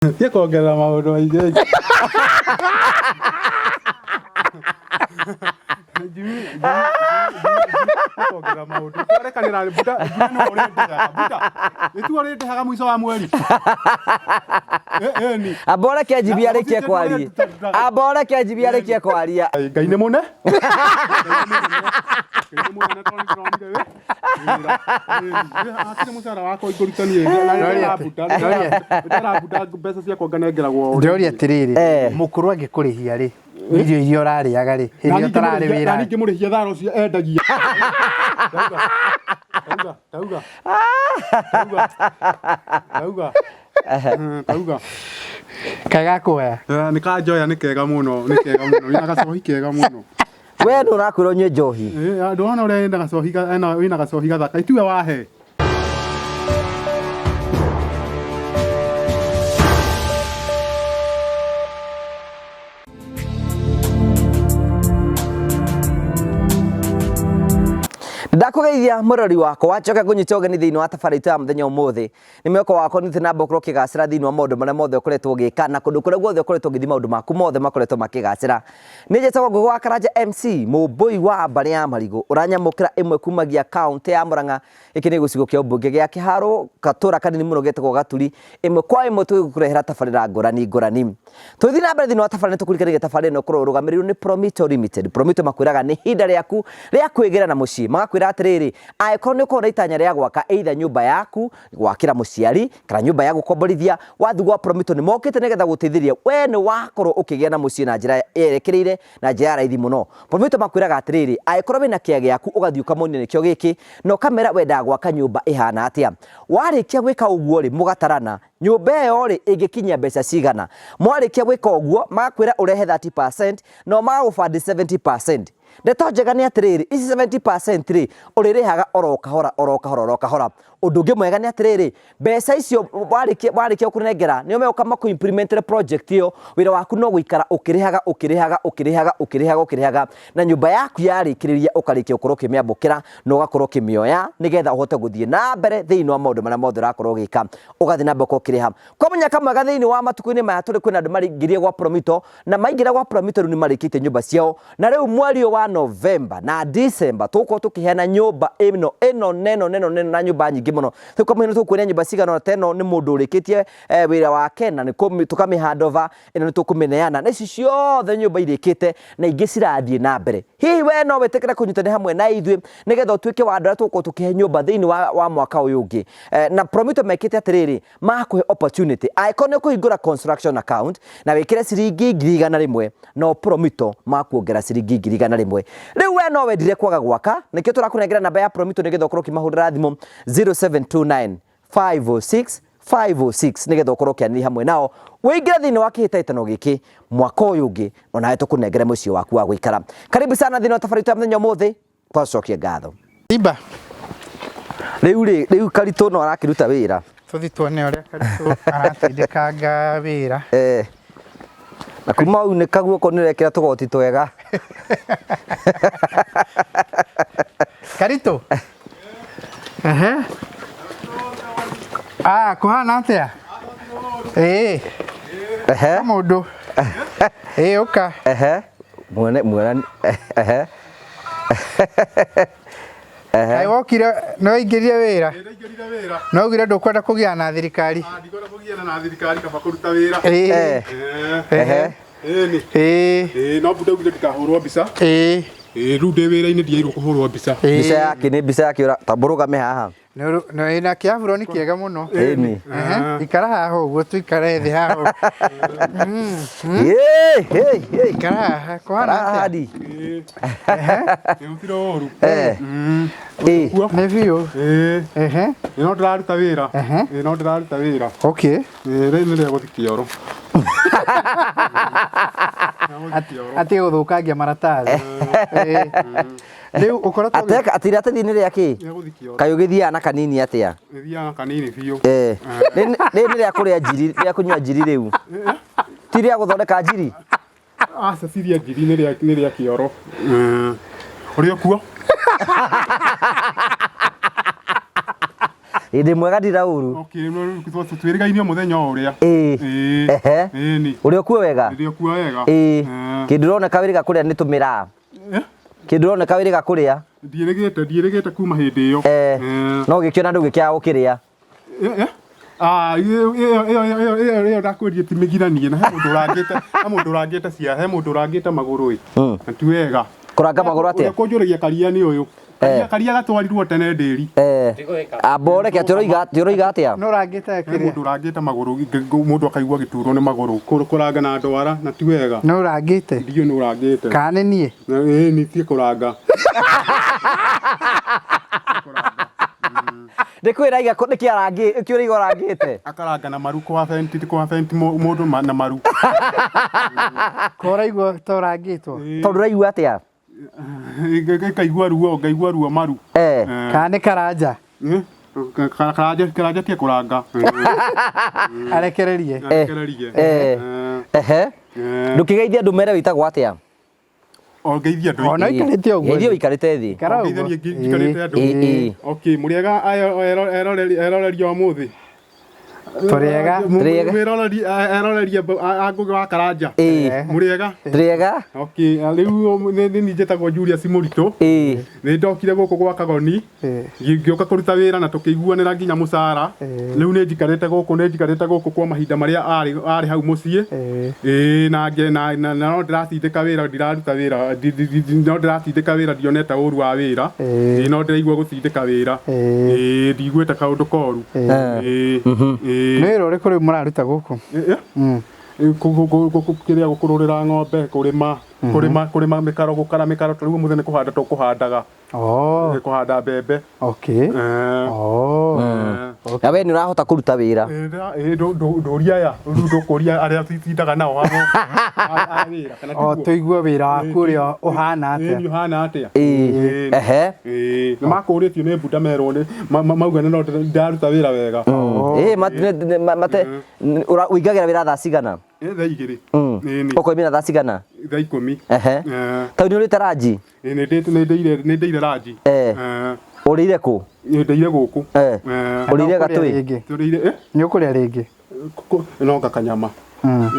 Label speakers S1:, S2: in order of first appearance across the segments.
S1: Tia kuongerera maũndũ maingĩ. Kuongerera maũndũ. Twarekanĩra Buda, Buda nĩwe ũrĩndĩhaga. Buda, nĩ tuo ũrĩndĩhaga mũico wa mweri. Eh, ni.
S2: Amba ũreke Njibia arĩkie kwaria. Amba ũreke Njibia arĩkie kwaria.
S1: Ngai nĩ mũne. Ngai nĩ mũnene tondũ nĩndĩronire wĩ wĩra. Hatirĩ mũcara wakwa ingũruta niĩ. Ndĩra Buda mbeca ciakwa nganengeragwo o
S3: Ndĩroria atĩrĩrĩ,
S2: Eh.
S3: mũkũrũ angĩkũrĩhia rĩ, irio iria ũrarĩaga rĩ, hĩndĩ ĩrĩa ũtararĩ
S1: na
S3: wĩra
S1: ningĩ mũrĩhia thara ũcio endagia. Ndauga, ndauga, ndauga, ndauga, ndauga, ndauga.
S3: kaĩ gakuoya?
S1: Nĩ kanjoya nĩ kega mũno, nĩ kega mũno, wĩna gacohi kega mũno.
S2: We nĩ ũrakwĩra ũnyue njohi.
S1: Eh, ndũrona ũrĩa ena gacohi wĩna gacohi gathaka, itiwe wahe.
S2: Ndakũgeithia mũrori wakwa njoke ngũnyite ũgeni thĩinĩ wa tabarĩra itũ ya mũthenya ũmũthĩ. Nĩ mwĩhoko wakwa nĩ na mbere ũkĩgacĩra thĩinĩ wa maũndũ marĩa mothe ũkoretwo ũgĩka na kũndũ kũrĩa guothe ũkoretwo ũgĩthiĩ maũndũ maku mothe makoretwo makĩgacĩra. Nĩ njĩtagwo Ngũgĩ wa Karanja MC, mũmbũi wa mbarĩ ya Marigũ, ũranyamũkĩra ĩmwe kumagia kaũntĩ ya Murang'a. Gĩkĩ nĩ gĩcigo kĩa ũmbunge gĩa Kĩharũ, gatũra kanini mũno getagwo Gaturi. Ĩmwe kwa ĩmwe tũgĩkũrehera tabarĩra ngũrani ngũrani. Tũgĩthiĩ na mbere thĩinĩ wa tabarĩra nĩ tũkũririkanagia tabarĩra ĩno ĩkoragwo ĩrũgamĩrĩirwo nĩ Promito Limited. Promito makwĩraga nĩ ihinda rĩaku rĩa kwĩgĩra na mũciĩ. Magakwĩra atĩrĩrĩ, angĩkorwo nĩ ũkoragwo na itanya rĩa gwaka either nyũmba yaku, gwakĩra mũciari, kana nyũmba ya gũkomborithia, wathiĩ gwa Promito nĩ mokĩte nĩgetha gũteithĩrĩria we nĩ wakorwo ũkĩgĩa na mũciĩ na njĩra yerekereire na njĩra ya raithi mũno. Promito makwĩraga atĩrĩrĩ, angĩkorwo wĩna kĩa gĩaku ũgathiĩ ũkamonia nĩkĩo gĩkĩ, na ũkamera wendaga gwaka nyũmba ĩhana atĩa. Warĩkia gwĩka ũguo rĩ, mũgatarana nyũmba ĩyo rĩ ĩngĩkinyia mbeca cigana. Mwarĩkia gwĩka ũguo magakwĩra ũrehe 30% nao magagũbandi 70%. Ndeto njega nĩ atĩrĩrĩ, ici 70% rĩ ũrĩrĩhaga oro kahora oro kahora oro kahora. Ũndũ ũngĩ mwega nĩ atĩrĩrĩ, mbeca icio warĩkia warĩkia kũnengera nĩo megũka makũ implementere project ĩyo, wĩra waku no gũikara ũkĩrĩhaga ũkĩrĩhaga ũkĩrĩhaga ũkĩrĩhaga ũkĩrĩhaga, na nyũmba yaku yarĩkĩrĩria ũkarĩkia gũkorwo ũkĩmĩamũkĩra na ũgakorwo ũkĩmĩoya nĩgetha ũhote gũthiĩ na mbere thĩinĩ wa maũndũ marĩa mothe ũrakorwo ũgĩka, ũgathiĩ na mbere gũkorwo ũkĩrĩha. Kwa mũnyaka mwega thĩinĩ wa matukũ-inĩ maya tũrĩ kwĩna andũ maraingĩrire gwa Promito na maingĩra gwa Promito rĩu nĩ marĩkĩtie nyũmba ciao, na rĩu mweri ũyũ wa November na December tũgũkorwo tũkĩheana nyũmba ĩno ĩno neno neno neno na nyũmba nyingĩ mũno. Rĩu kwa mũhiano tũkuonia nyũmba cigana ũna ta ĩno nĩ mũndũ ũrĩkĩtie wĩra wake na tũkamĩ hand over, ĩno nĩ tũkũmĩneana, na ici ciothe nyũmba irĩkĩte na ingĩ cirathiĩ na mbere. Hihi we no wĩtĩkĩre kũnyitanĩra hamwe na ithuĩ nĩgetha ũtuĩke wa andũ arĩa tũgũkorwo tũkĩhe nyũmba thĩinĩ wa mwaka ũyũ ũngĩ? Na Promito mekĩte atĩrĩrĩ, makũhe opportunity angĩkorwo nĩ ũkũhingũra construction account na wĩkĩre ciringi 100,000, no Promito makuongera ciringi 100,000. Rĩu we no wendire kwaga gwaka, nĩkĩo tũrakũnengera namba ya Promito nĩgetha ũkorwo ũkĩmahũrĩra thimũ 0729 506 506 nĩgetha ũkorwo ũkĩaranĩria hamwe nao ũingĩre thĩinĩ wa kĩhĩtahĩtano gĩkĩ mwaka ũyũ ũngĩ, onawe tũkũnengere mũciĩ waku wa gũikara. Karibu sana thĩinĩ wa tabarĩra itũ ya mũthenya ũmũthĩ, twacokie ngatho.
S3: Simba.
S2: Rĩu rĩ, rĩu Karitũ no arakĩruta wĩra.
S3: Tũthi tuone ũrĩa Karitũ aratindĩkanga wĩra.
S2: Eh. Na kuma waunĩka guoko nĩ ũrekĩra tũgoti twega.
S3: Karitũ. Ehe. Ah, kũhana atĩa? Ĩĩ.
S2: Ehe.
S3: Mũndũ. Ĩĩ ũka.
S2: Ehe. Mwene mwene ehe.
S3: Kaĩ wokire nĩ waingĩrire wĩra?
S1: Ndĩraingĩrire wĩra.
S3: No ugire ndũkwenda kũgiana na thirikari.
S1: Ah, ndikwenda kũgiana na thirikari kaba kũruta wĩra.
S3: Ĩĩ.
S2: Eh.
S1: Eh.
S2: Ehe.
S1: Ĩni.
S3: Ĩĩ.
S1: Ĩĩ, no Buda augire ndikahũrwo mbica.
S3: Ĩĩ.
S1: Ĩĩ, rĩu ndĩ wĩra-inĩ ndiairwo kũhũrwo mbica.
S3: Ĩĩ.
S2: Mbica yake nĩ mbica yake ũra tambũrũgame haha.
S3: Nĩ na kĩaburoni kĩega mũno.
S2: Ĩni.
S3: Ehe, Ikara haha ũguo tũikare thĩ haha ũguo.
S2: Ĩĩ, ĩĩ, ĩĩ.
S3: Ikara haha kũhana atĩa?
S2: Karahadi.
S1: Ĩĩ. Ĩĩ, gũtirĩ ũru.
S2: Eh. Ĩĩ.
S1: Kuo.
S3: Nĩ biũ.
S1: Ĩĩ.
S3: Ehe.
S1: Ĩĩ, no ndĩraruta wĩra.
S3: Ehe.
S1: Ĩĩ, no ndĩraruta wĩra.
S3: Okay.
S1: Ĩĩ, rĩrĩ nĩ rĩa gũthiĩ kĩoro. Rĩa gũthiĩ kĩoro.
S3: Atige gũthũkangia maratathi. Ĩĩ. Rĩu ũkoretwo ũgĩ-
S2: Ateka atĩ iratathi nĩ rĩa kĩ?
S1: Rĩa gũthiĩ kĩoro.
S2: Kaĩ ũgĩthiaga na kanini atĩa?
S1: Rĩthiaga kanini biũ.
S2: Eh. Rĩrĩ nĩ rĩa kũrĩa njiri, rĩa kũnyua njiri rĩu. Ti rĩa gũthondeka njiri?
S1: Aca ti rĩa njiri nĩ rĩa kĩoro. Ũrĩ o kuo?
S2: Ĩ, ndĩ mwega ndira ũru.
S1: Okay, twĩrĩgainie mũthenya o ũrĩa.
S2: Ĩĩ.
S1: Ĩĩ.
S2: Ehe.
S1: Ĩĩ ni.
S2: Ũrĩ okuo wega?
S1: Ndĩ okuo wega.
S2: Ĩĩ. Kĩndũ ũroneka wĩrĩga kũrĩa nĩ tũmĩraa.
S1: Eh?
S2: Kĩndũ ũroneka wĩrĩga kũrĩa.
S1: Ndiĩrĩgĩte kuma hĩndĩ ĩyo.
S2: Eh, no gĩkĩona ndũgĩkĩaga gũkĩrĩa.
S1: Eh, eh. Ah, ĩyo ĩyo ĩyo ĩyo ĩyo ĩyo ndakwĩrire ti mĩgiranie na he mũndũ ũrangĩte, he mũndũ ũrangĩte cia, he mũndũ ũrangĩte magũrũ ĩ. Na ti wega.
S2: Kũranga magũrũ atĩa?
S1: Ũrĩa kũnjũragia karia nĩ ũyũ. Karia karia gatwarirwo tene ndĩri.
S2: Eh, amba ũreke atĩ ũroiga atĩ ũroiga atĩa?
S3: No ũrangĩte
S1: He
S3: kĩrĩa?
S1: mũndũ ũrangĩte magũrũ, mũndũ akaigua gĩturwo nĩ magũrũ. Kũranga na ndwara na ti wega.
S3: No ũrangĩte?
S1: Ndiũ nĩ ũrangĩte.
S3: Kana nĩ niĩ?
S1: Na ĩĩ nĩ tie kũranga.
S2: Ndĩkwĩra iga nĩkĩ arangĩ nĩkĩ ũraiga ũrangĩte?
S1: Akaranga na maru kwa fenti kwa fenti mũndũ na maru.
S3: Ko ũraigua ta ũrangĩtwo?
S2: Tondũ ũraigua atĩa?
S1: Ngaigua ruo, ngaigua ruo maru.
S2: Eh.
S3: Kana nĩ karanja?
S1: Eh, Karanja karanja tie kũranga.
S3: Arekererie.
S1: Arekererie.
S2: Eh. Ehe. Ndũkĩgeithie andũ mere wĩtagwo atĩa?
S1: O ngeithie andũ.
S3: Ona ũikarĩte ũguo.
S2: Geithie ũikarĩte thĩ.
S3: Ikara ũguo.
S1: Ngeithanie njikarĩte andũ.
S2: Ĩĩ, ĩĩ.
S1: Okay, mũrĩega eroreri eroreri a ũmũthĩ.
S3: Tũrĩega.
S2: Tũrĩega.
S1: Mwĩroreri eroreri a Ngũgĩ wa Karanja.
S2: Ĩĩ.
S1: Mũrĩega.
S2: Tũrĩega?
S1: Okay, rĩu nĩ niĩ njĩtagwo Julius Mũritũ.
S2: Ĩĩ.
S1: Nĩ ndokire gũkũ gwa Kagoni. Ngĩũka kũruta wĩra na tũkĩiguanĩra nginya mũcara. Rĩu nĩ njikarĩte gũkũ nĩ njikarĩte gũkũ kwa mahinda marĩa arĩ arĩ hau mũciĩ. Ĩĩ na nge na na na no ndĩratindĩka wĩra ndiraruta wĩra no ndĩratindĩka wĩra ndionete ũru wa wĩra. Ĩĩ no ndĩraigua gũtindĩka wĩra. Ĩĩ ndiguĩte kaũndũ koru. Ĩĩ ĩĩ
S3: Nĩ wĩra ũrĩkũ rĩu mũraruta gũkũ?
S1: Kĩrĩa gũkũrũrĩra ng'ombe kũrĩma kũrĩma kũrĩma mĩkaro gũkara mĩkaro rĩu ũmũthĩ nĩ kũhanda tũkũhandaga.
S3: Oh,
S1: Kũhanda mbembe.
S3: okay. Oh.
S2: Na we nĩ ũrahota kũruta wĩra.
S1: Ndũria aya rĩu ndũkũria arĩa tindaga nao hamwe a wĩra kana
S3: O
S1: tiguo?
S3: tũigue wĩra waku ũrĩa ũhana
S1: Ĩĩ,
S3: atĩa.
S1: nĩ ũhana atĩa?
S2: Ĩĩ. Ehe.
S1: Ĩĩ, nĩ makũrĩtio nĩ mbunda merwo nĩ mauga nĩ no ndaruta wĩra wega.
S2: Ĩĩ mate ũingagĩra wĩra thaa cigana?
S1: Ĩĩ, thaa igĩrĩ. Ĩĩ, nĩ
S2: Ũkoimĩra thaa cigana?
S1: thaa ikũmi.
S2: Ehe.
S1: Eh,
S2: Tondũ nĩ ũrĩte ranji?
S1: ĩĩ, nĩ ndĩire ranji.
S2: Eh. Ũrĩire kũ?
S1: Nĩ ndĩire gũkũ.
S2: Eh. Ũrĩire
S3: Ũkũrĩa
S2: gatũĩ?
S3: rĩngĩ?
S1: Tũrĩire eh?
S3: Nĩ ũkũrĩa rĩngĩ?
S1: No nga kanyama.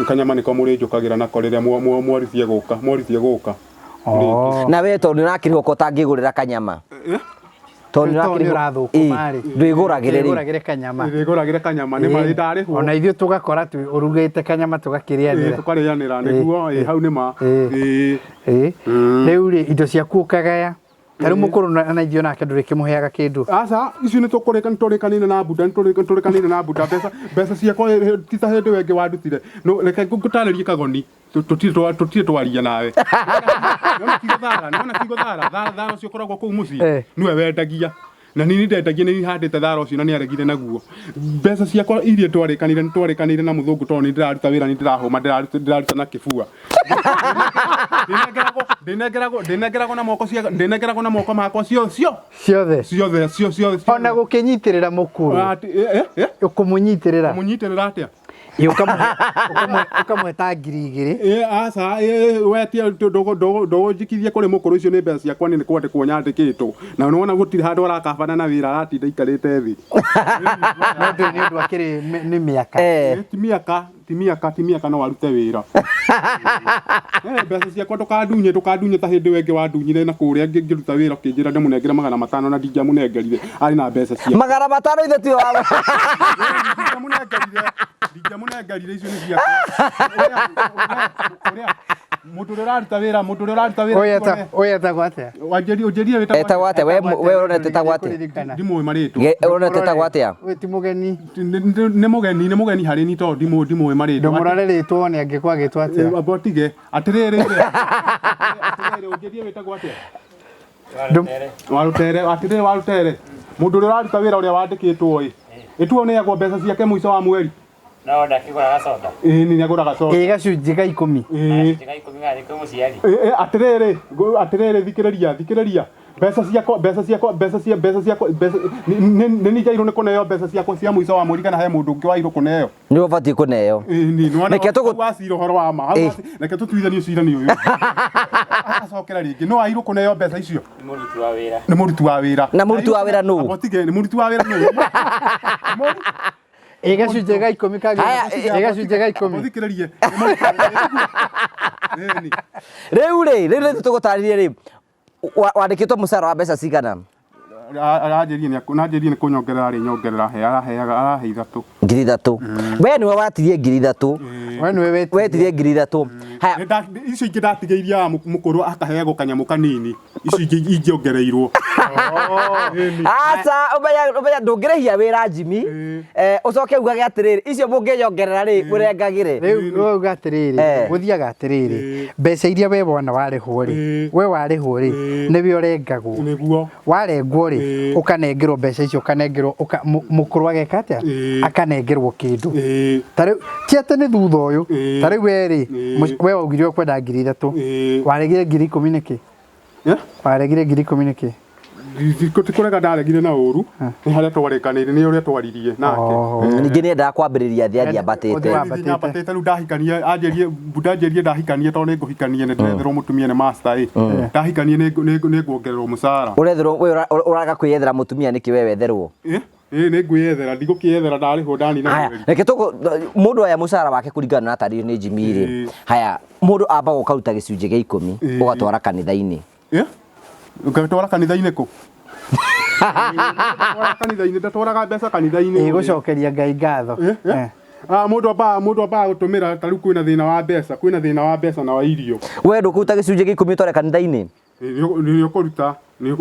S1: Kanyama nĩko mũrĩnjũkagĩra nako rĩrĩa mwarithie gũka mwarithie gũka.
S3: Oh.
S2: Na we tondũ nĩ ũrakĩrĩhwo ko ũtangĩgũrĩra kanyama? Tondũ
S3: Tondũ nĩ
S2: nĩ
S3: ũrathũkũma rĩ.
S2: Ndwĩgũragĩre rĩ.
S3: Ndwĩgũragĩre kanyama.
S1: Ndĩgũragĩre kanyama nĩ marĩ ndarĩhwo.
S3: Ona ithuĩ tũgakora twĩ ũrugĩte kanyama tũgakĩrĩanĩra.
S1: Tũkarĩanĩra nĩguo ĩĩ hau nĩ ma.
S3: Ĩĩ.
S1: Ĩĩ.
S3: Ĩĩ. Rĩu rĩ indo ciaku ũkagaya. Ta rĩu mũkũrũ na ithuĩ onake ndũrĩkĩmũheaga kĩndũ.
S1: Aca icio nĩ tũrĩkanĩire na mbunda nĩ tũrĩkanĩire na mbunda mbeca mbeca ciakwa ti ta hĩndĩ ĩyo ĩngĩ wandutire. No reke ngũtarĩrie Kagoni tũtirĩ twaria nawe. Nĩwona kiugo thara nĩwona kiugo thara thara thara ũcio ũkoragwo kũu mũciĩ nĩwe wendagia. Na nini ndendagia nĩ handĩte thara ũcio na nĩ aregire naguo. Mbeca ciakwa iria twarĩkanĩire nĩ twarĩkanĩire na mũthũngũ tondũ nĩ ndĩraruta wĩra nĩ ndĩrahũma ndĩraruta na kĩbua. Ndĩnengeragwo ndĩnengeragwo na moko cia ndĩnengeragwo na moko makwa cio cio
S3: Ciothe.
S1: ciothe cio ciothe.
S3: Ona gũkĩnyitĩrĩra mũkũrũ.
S1: Atĩ
S3: Ũkũmũnyitĩrĩra.
S1: Mũnyitĩrĩra atĩa?
S3: Ĩ, ũkamũhe ta 2,000.
S1: Ĩ aca ĩ we ti ndũgũnjikithia kũrĩ mũkũrũ icio nĩ mbeca ciakwa nĩ kwandĩkwo nyandĩkĩtwo. Na nĩwona gũtirĩ handũ arakabana na wĩra aratinda aikarĩte thĩ.
S3: No ndũĩ nĩ ũndũ akĩrĩ nĩ mĩaka.
S2: Eh.
S1: Ti mĩaka ti mĩaka ti mĩaka no arute wĩra. Mbeca ciakwa ndũkandunye ndũkandunye ta hĩndĩ ĩyo ĩngĩ wandunyire na kũrĩa ngĩruta wĩra ũkĩnjĩra ndĩmũnengere 500 na ndingĩamũnengerire arĩ na mbeca ciakwa.
S2: 500 ithe tiwe wa
S1: Ndingĩamũnengerire ndingĩamũnengerire icio nĩ ciakwa. Ũrĩa mũndũ ũrĩa ũraruta wĩra mũndũ ũrĩa ũraruta wĩra
S3: Ũyũ etagwo atĩa?
S1: Wanjĩrie ũnjĩrie wĩtagwo
S2: Etagwo atĩa? We ũronete etagwo atĩa?
S1: Ndimũĩ marĩtwa.
S2: Ũronete etagwo atĩa?
S3: Ũyũ ti mũgeni.
S1: Nĩ mũgeni nĩ mũgeni harĩ ni tondũ ndimũĩ marĩtwa.
S3: Ndũmũrore rĩtwa wone angĩkorwo agĩtwo atĩa.
S1: Amba ũtige atĩrĩrĩ atĩrĩrĩ ũnjĩrie wĩtagwo atĩa? Warutere atĩrĩrĩ warutere mũndũ ũrĩa ũraruta wĩra ũrĩa wandĩkĩtwo ĩ ĩtuo nĩagwo mbeca ciake mũico wa mweri.
S4: No ndakĩgũraga soda.
S1: Ĩĩ nĩ nĩagũraga soda.
S3: Ĩ gacunjĩ ga ikũmi.
S1: Ĩĩ.
S4: Gacunjĩ ga ikũmi gathiĩ kwĩ mũciari.
S1: Atĩrĩrĩ atĩrĩrĩ thikĩrĩria thikĩrĩria Mbeca ciakwa, mbeca ciakwa, mbeca cia mbeca ciakwa, mbeca nĩ nĩ njairwo nĩ kũneo mbeca ciakwa cia mũico wa mweri kana he mũndũ ũngĩ wairwo kũneo?
S2: Nĩ ũbatiĩ kũneo.
S1: Ĩni, nĩ wona
S2: Reke
S1: hau wacira ũhoro wa ma. Hau reke tũtuithanie cira nĩ ũyũ. Acokera rĩngĩ, no airwo kũneo mbeca icio?
S4: Nĩ mũruti wa wĩra.
S1: Nĩ mũruti wa wĩra.
S2: Na mũruti wa wĩra nũ?
S1: Amba ũtige, nĩ mũruti wa wĩra nũ?
S3: Ĩ gacunjĩ ga ikũmi
S2: Haya,
S3: kagĩ ĩ gacunjĩ ga ikũmi.
S1: Ũthikĩrĩrie. Nĩ mũruti wa wĩra. Ĩni.
S2: Rĩu rĩ, rĩu rĩ tũgũtarĩrie rĩ, wandĩkĩtwo mũcara wa mbeca cigana?
S1: Aranjĩrire nĩ kũnyongerera arĩ nyongerera he araheaga arahe 3.
S2: 3,000. We nĩwe watirie 3,000.
S3: We nĩwe wetirie.
S2: Wetirie 3,000. Haya.
S1: Icio ingĩ ndatigĩirie aya mũkũrũ akaheagwo kanyamũ kanini. Icio ingĩ ingĩongereirwo.
S2: Aca, ũmenya ndũngĩrĩhia wĩra Jimmy. Ũcoke ugage atĩrĩrĩ, icio mũngĩnyongerera rĩ, mũrengagĩre.
S3: Rĩu wauga atĩrĩrĩ, gũthiaga atĩrĩrĩ, mbeca iria we wona warĩhwo rĩ, we warĩhwo rĩ, nĩwe ũrengagwo.
S1: Nĩguo.
S3: Warengwo rĩ, ũkanengerwo mbeca icio, ũkanengerwo, mũkũrũ ageka atĩa? Akanengerwo kĩndũ. Ta rĩu, ti atĩ nĩ thutha ũyũ, ta rĩu we rĩ, we waugire ũkwenda 3,000. Waregire 10,000 nĩkĩ? Waregire 10,000 nĩkĩ?
S1: Ti kũrega ndaregire na ũru, nĩ harĩa twarĩkanĩire, nĩ ũrĩa twaririe nake.
S2: Ningĩ nĩ endaga kwambĩrĩria thĩ athiĩ ambatĩte.
S3: Ũthiĩ wambatĩte.
S1: Nyambatĩte rĩu ndahikania, anjĩrie, ndanjĩrie ndahikanie tondũ nĩ ngũhikania nĩ ndĩretherwo mũtumia nĩ master ĩ. Ndahikanie nĩ nguongererwo mũcara.
S2: Ũretherwo, we ũraga kwĩyethera mũtumia nĩkĩ we wetherwo?
S1: Ĩ nĩ ngwĩyethera, ndigũkĩyethera ndarĩhwo ndanina
S2: Haya,
S1: mweri.
S2: reke tũkũ mũndũ aya mũcara wake kũringana na atarĩrio nĩ Jimmy rĩ. Haya, mũndũ ambaga ũkaruta gĩcunjĩ gĩa 10 ũgatwara kanitha-inĩ.
S1: Ngatwara kanitha-inĩ kũ? Ndatwara kanitha-inĩ, ndatwaraga mbeca kanitha-inĩ.
S3: Ĩ gũcokeria Ngai ngatho.
S1: Mũndũ ambaga gũtũmĩra ta rĩu kwĩna thĩna wa mbeca, kwĩna thĩna wa mbeca na wa irio.
S2: We ndũkũruta gĩcunjĩ gĩa 10 ũtware kanitha-inĩ?
S1: Nĩ ũkũruta, nĩ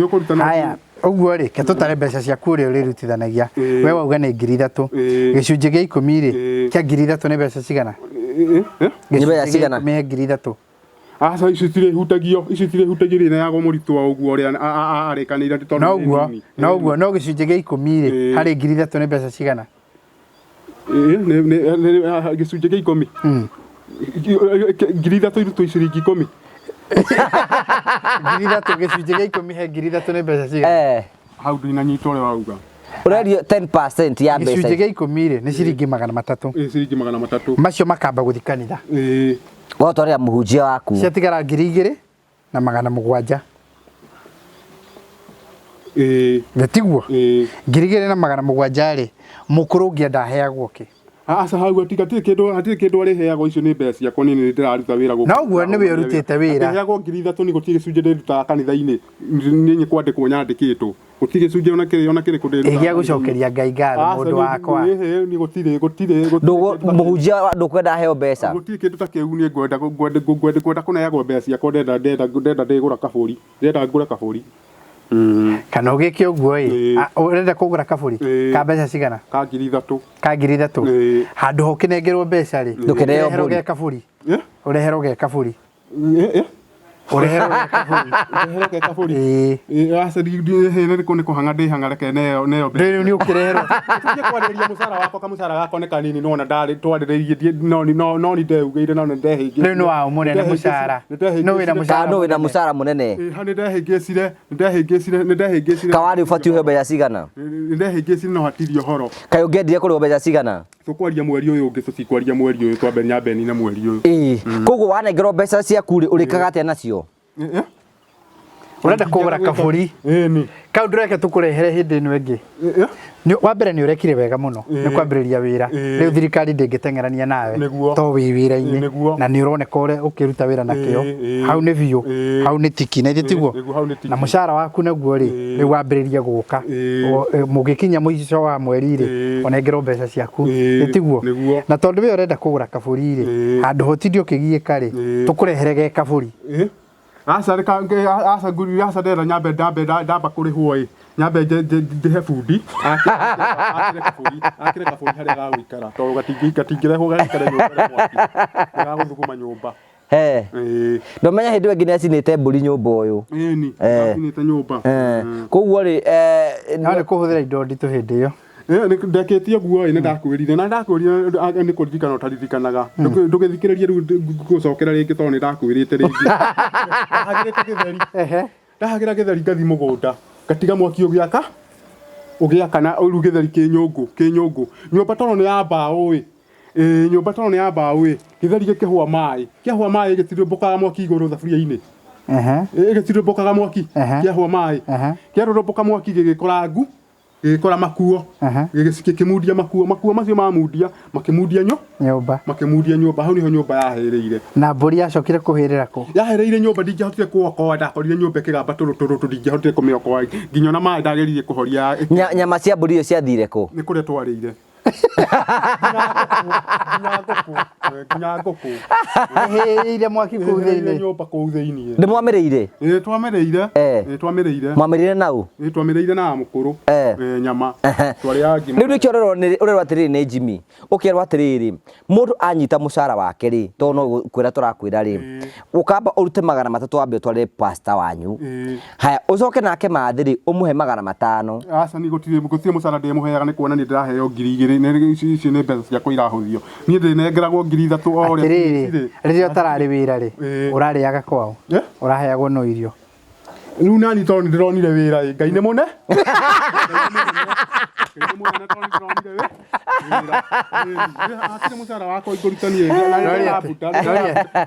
S1: ũkũruta na
S3: Haya, ũguo rĩ, ke tũtare mbeca ciaku ũrĩa ũrĩrutithanagia. We wauga nĩ 3,000. Gĩcunjĩ gĩa 10 rĩ, kĩa 3,000 nĩ mbeca cigana?
S2: Nĩ mbeca cigana?
S3: Gĩcunjĩ gĩa 10 he 3,000.
S1: Aca, icio itirĩhutagio, icio itirĩhutagio irĩneagwo mũritũ wa ũguo ũrĩa arĩkanĩire tondũ nĩ
S3: Noguo,
S1: nini.
S3: noguo, no gĩcunjĩ gĩa 10 rĩ, harĩ 3,000 nĩ mbeca cigana?
S1: Gĩcunjĩ gĩa 10. 3,000 irutwo ciringi 10.
S3: 3,000, gĩcunjĩ gĩa 10 he 3,000 nĩ mbeca cigana?
S1: Hau ndinanyita ũrĩa wauga.
S2: Ũrerio 10% ya mbeca.
S3: Gĩcunjĩ gĩa 10 rĩ, nĩ ciringi 300.
S1: Ĩ ciringi 300.
S3: Macio makamba gũthiĩ kanitha.
S2: Ũgatwarĩra mũhunjia waku.
S3: Ciatigara 2,700. Nĩ tiguo? 2,700 rĩ, mũkũrũ ũngĩenda aheagwo kĩ?
S1: Aca, hau hatirĩ kĩndũ, hatirĩ kĩndũ arĩheagwo, icio nĩ mbeca ciakwa niĩ nĩ ndĩraruta wĩra gũkũ.
S3: Noguo nĩwe ũrutĩte wĩra.
S1: Akĩheagwo 3,000 nĩ gũtirĩ gĩcunjĩ ndĩrutaga kanitha-inĩ, nĩ niĩ kwandĩkwo nyandĩkĩtwo. Gũtirĩ gĩcunjĩ ona kĩrĩ ona kĩrĩkũ ndĩrutaga.
S3: Ĩ gĩa gũcokeria Ngai ngatho mũndũ wakwa.
S1: Nĩ gũtirĩ, gũtirĩ, gũtirĩ.
S2: Mũhunjia ndũkwenda aheo mbeca?
S1: Gũtirĩ kĩndũ ta kĩu niĩ ngwenda, ngwenda, ngwenda, ngwenda kũneagwo mbeca ciakwa, ndenda, ndenda, ndenda ndĩgũra kabũri. Ndĩrenda ngũre kabũri.
S3: Kana ũgĩke ũguo ĩ, ũrenda kũgũra kabũri? Ka mbeca cigana?
S1: Ka 3,000.
S3: Ka 3,000. Handũ ha ũkĩnengerwo mbeca rĩ,
S2: Ndũkĩneo
S3: ũreherwo
S2: mbũri.
S3: ge kabũri. Ũreherwo ge kabũri. Ũreherwo ge kabũri.
S1: Ũreherwo ge kabũri. Aca, nĩ kũhang'a ndĩhang'a, reke neo mbeca.
S3: Rĩu nĩ ũkĩreherwo.
S1: Tũthiĩ kwarĩrĩria mũcara wakwa, kamũcara gakwa nĩ kanini, nĩwona ndarĩ twarĩrĩirie, no no nĩ ndeugĩire, no nĩ ndehĩngĩcire.
S3: Rĩu nĩ waũ mũnene mũcara. Nũ wĩna mũcara
S2: Nũ wĩna mũcara mũnene?
S1: Nĩ ndehĩngĩcire, nĩ ndehĩngĩcire, nĩ ndehĩngĩcire.
S2: Kawarĩ ũbatiĩ ũheo mbeca cigana?
S1: Nĩ ndehĩngĩcire no hatirĩ ũhoro.
S2: Kaĩ ũngĩendire kũrĩhwo mbeca cigana?
S1: Tũkwaria mweri ũyũ ũngĩ, tũtikwaria mweri ũyũ, twambe nyambe nine mweri ũyũ.
S2: Koguo wanengerwo mbeca ciaku rĩ, ũrĩkaga atĩa nacio?
S3: Ũrenda kũgũra kabũri? Kau ndũreke tũkũrehere hĩndĩ ĩno ĩngĩ. Wa mbere nĩ ũrekire wega mũno nĩ kwambĩrĩria wĩra. Rĩu thirikari ndĩngĩteng'erania nawe to wĩ wĩra-inĩ na nĩ ũroneka ũrĩa ũkĩruta wĩra na kĩo. Hau nĩ biũ, hau nĩ tiki, na ithe tiguo? Na mũcara waku naguo rĩ, rĩu wambĩrĩrie gũka. Mũgĩkinya mũico wa mweri rĩ, ũnengerwo mbeca ciaku, nĩ tiguo? Na tondũ we ũrenda kũgũra kabũri rĩ, handũ ha ũtinde ũkĩgiĩka rĩ, tũkũrehere ge kabũri.
S1: Aca, reka aca, nguri aca, ndĩrenda nyambe ndambe ndamba kũrĩhwo ĩ, nyambe ndĩhe bundi akĩre kabũri, akĩre kabũri harĩa gagũikara, tondũ gatingĩrehwo gaikare nyũmba ĩrĩ mwaki, nĩgagũthuguma nyũmba.
S2: Ndũmenya hĩndĩ ĩyo ĩngĩ nĩacinĩte mbũri nyũmba ũyũ.
S1: Ĩni, acinĩte nyũmba.
S2: Koguo rĩ,
S3: No nĩ kũhũthĩra indo nditũ hĩndĩ ĩyo.
S1: Ndekĩtie ũguo ĩ, nĩ ndakwĩrire, na ndakwĩrire nĩ kũririkana ũtaririkanaga. Ndũgĩthikĩrĩrie rĩu ngũcokera rĩngĩ tondũ nĩ ndakwĩrĩte rĩngĩ. Ndahagĩrĩte gĩtheri. Ndahagĩra gĩtheri ngathi mũgũnda ngatiga mwaki ũgĩaka ũgĩakana rĩu gĩtheri kĩ nyũngũ kĩ nyũngũ nyũmba tondũ nĩ ya mbaũ ĩ ĩ nyũmba tondũ nĩ ya mbaũ ĩ gĩtheri gĩkĩhũa maĩ kĩahũa maĩ gĩtirũmbũkaga mwaki igũrũ thaburia-inĩ. Ĩgĩtirũmbũkaga mwaki kĩahũa maĩ kĩarũrũmbũka mwaki gĩgĩkora ngu gĩgĩkora makuo gĩkĩmundia makuo makuo macio mamundia makĩmundia
S3: nyũmba
S1: makĩmundia nyũmba hau niho nyũmba yahĩrĩire.
S3: Na mbũri yacokire kũhĩrĩra kũ?
S1: Yahĩrĩire nyũmba ndingĩahotire kũokoa ndakorire nyũmba ĩkĩgamba tũrũ tũrũ tũ ndingĩahotire kũmĩokoa nginya ona maĩ ndageririe kũhoria
S2: Nyama cia mbũri ĩyo ciathire kũ?
S1: Nĩ kũrĩa twarĩire. Nginya ngũkũ nginya ngũkũ
S3: ĩhĩrĩire mwaki kũu thĩinĩ.
S1: Nyũmba kũu thĩinĩ.
S2: Nĩ mwamĩrĩire?
S1: Ĩĩ twamĩrĩire. Ĩĩ twamĩrĩire.
S2: Mwamĩrĩire nau?
S1: Ĩĩ twamĩrĩire na mũkũrũ. Nyama. Twarĩaga ngima.
S2: Rĩu nĩkĩo ũrerwo nĩ ũrerwo atĩrĩrĩ nĩ Jimmy. Ũkerwo atĩrĩrĩ, mũndũ anyita mũcara wake rĩ, tondũ no kwĩra tũrakwĩra rĩ, ũkamba ũrute 300 wambe ũtwarĩre pastor wanyu. Haya, ũcoke nake Mathĩ rĩ, ũmũhe 500.
S1: Aca niĩ gũtirĩ gũtirĩ mũcara ndĩmũheaga nĩ kuona niĩ ndĩraheo 2000 nĩ ici ici nĩ mbeca ciakwa irahũthio. Niĩ ndĩnengeragwo 3000 o ũrĩa
S3: Atĩrĩrĩ,
S1: ici rĩ.
S3: rĩrĩa ũtararĩ wĩra rĩ, ũrarĩaga kwaũ? Ũraheagwo no irio?
S1: Rĩu nani tondũ nĩ ndĩronire wĩra ĩ, Ngai nĩ mũne? Ngai nĩ mũnene tondũ nĩ ndĩronire wĩra. Hatirĩ mũcara wakwa ingũruta niĩ.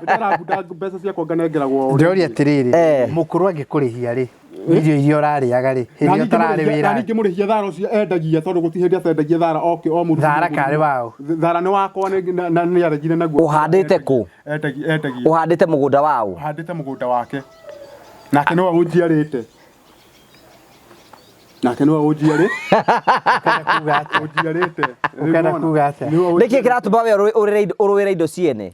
S1: Ndĩrambuta mbeca ciakwa nganengeragwo o ũrĩa.
S3: Ndĩroria atĩrĩrĩ, mũkũrũ angĩkũrĩhia rĩ, irio iria ũrarĩaga rĩ, hĩndĩ ĩrĩa ũtararĩ wĩra
S1: Na ningĩ mũrĩhia thara ũcio endagia tondũ gũtirĩ hĩndĩ atendagia thara o o mũndũ.
S3: Thara karĩ waũ?
S1: Thara nĩ wakwa na nĩ aregire naguo.
S2: Ũhandĩte kũ?
S1: Endagia endagia.
S2: Ũhandĩte mũgũnda waũ?
S1: Handĩte mũgũnda wake. Nake nĩwe ũnjiarĩte. Nake nĩwe ũnjiarĩ. Ũnjiarĩte.
S3: Ũkenda kuga atĩa?
S2: Nĩkĩ kĩratũma we ũrũĩre indo ciene?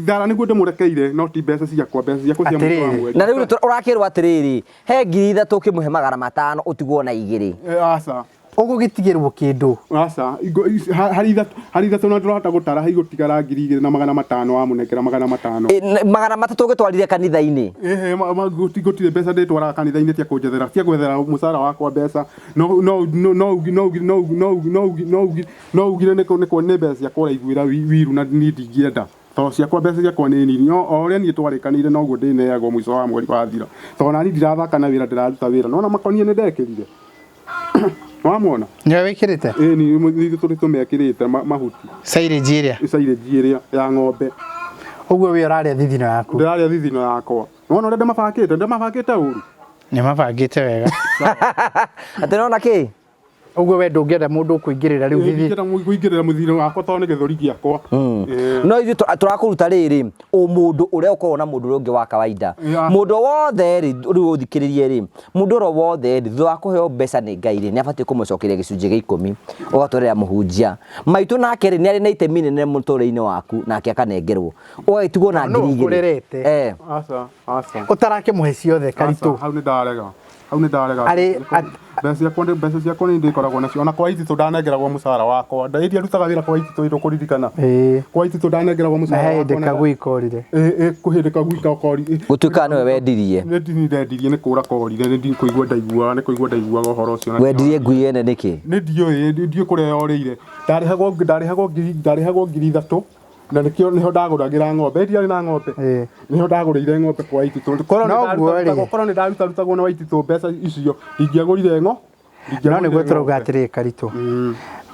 S1: Thara nĩguo ndĩmũrekeire no ti mbeca ciakwa, mbeca ciakwa cia mũico wa mweri.
S2: Na rĩu ũrakĩrwo atĩrĩrĩ, he 3000 ũkĩmũhe 500 ũtigwo na 2.
S1: Aca.
S3: Ũgũgĩtigĩrwo kĩndũ?
S1: Aca, harĩ ithatũ na ndũrahota gũtara haigũtigara 2500 wamũnengera 500.
S2: 300 ũgĩtwarire kanitha-inĩ?
S1: Ĩhĩ, gũtirĩ mbeca ndĩtwaraga kanitha-inĩ cia kũnjethera, cia gwethera mũcara wakwa mbeca. No no no no no no no no no no ugire nĩ nĩ mbeca ciakwa ũraiguĩra wiru na niĩ ndingĩenda. Tondũ ciakwa mbeca ciakwa nĩ nini, no o ũrĩa niĩ twarĩkanĩire noguo ndĩneagwo mũico wa mweri wathira. Tondũ nani ndirathaka na wĩra ndĩraruta wĩra. Nĩwona makonia nĩ ndekĩrire? Wamona?
S3: Nĩwe wĩkĩrĩte?
S1: Ĩĩ nĩ tũrĩ tũmekĩrĩte mahuti.
S3: Silage ĩrĩa?
S1: Silage ĩrĩa ya ng'ombe.
S3: Ũguo we ũrarĩa thithino yaku?
S1: Ndĩrarĩa thithino yakwa. Nĩwona ũrĩa ndĩmabangĩte? Ndĩmabangĩte ũru?
S3: Nĩmabangĩte wega.
S2: Atĩ nĩwona kĩ?
S3: Ũguo we ndũngĩenda mũndũ ũkũingĩrĩra rĩu
S1: thithi? Ndingĩenda kũingĩrĩra mũthithino wakwa tondũ nĩ gĩthũri gĩakwa.
S2: No ithuĩ tũrakũruta rĩrĩ, ũmũndũ ũrĩa ũkoragwo na mũndũ ũrĩa ũngĩ wa kawaida. Mũndũ wothe rĩ, rĩu ũthikĩrĩrie rĩ, mũndũ oro wothe rĩ, thutha wa kũheo mbeca nĩ Ngai rĩ, nĩ abatiĩ kũmũcokeria gĩcunjĩ gĩa 10, ũgatwarĩra mũhunjia. Maitũ nake rĩ, nĩ arĩ na itemi inene mũtũrĩre-inĩ waku, nake akanegerwo. Ũgagĩtigwo na
S3: Nũ
S2: 2000.
S3: ũkũrerete?
S1: Aca, aca.
S3: Ũtarakĩmũhe ciothe Karitũ.
S1: Hau nĩ ndarega. Hau nĩ ndarega.
S3: Arĩ,
S1: Mbeca ciakwa nĩ mbeca ciakwa nĩ ndĩkoragwo nacio ona kwa ititũ ndanengeragwo mũcara wakwa. Ndaĩria ndutaga wĩra kwa ititũ ĩrĩ kũririkana. Kwa ititũ ndanengeragwo
S3: Na
S1: mũcara
S3: he
S1: wakwa.
S3: hĩndĩ kagui korire.
S1: Ĩ kwĩ hĩndĩ kagui korire.
S2: Gũtuĩkaga nĩwe wendirie.
S1: Nĩ ndini ndendirie nĩ kũra korire nĩ ndini kũigua ndaiguaga nĩ kũigua ndaiguaga ũhoro ũcio.
S2: Wendirie ngui ene nĩkĩ?
S1: Nĩ ndiũĩ ndiũĩ kũrĩa yorĩire. Ndarĩhagwo ndarĩhagwo ngiri ndarĩhagwo 3000 na nĩkĩo nĩho ndagũragĩra ng'ombe. Ndiarĩ na ng'ombe. Nĩho ndagũrĩire ng'ombe kwa ititũ. Korwo
S3: No guo rĩ.
S1: korwo nĩ ndarutarutagwo na waititũ mbeca icio ndingĩagũrire ng'o.
S3: No nĩguo tũrauga atĩrĩrĩ Karitũ.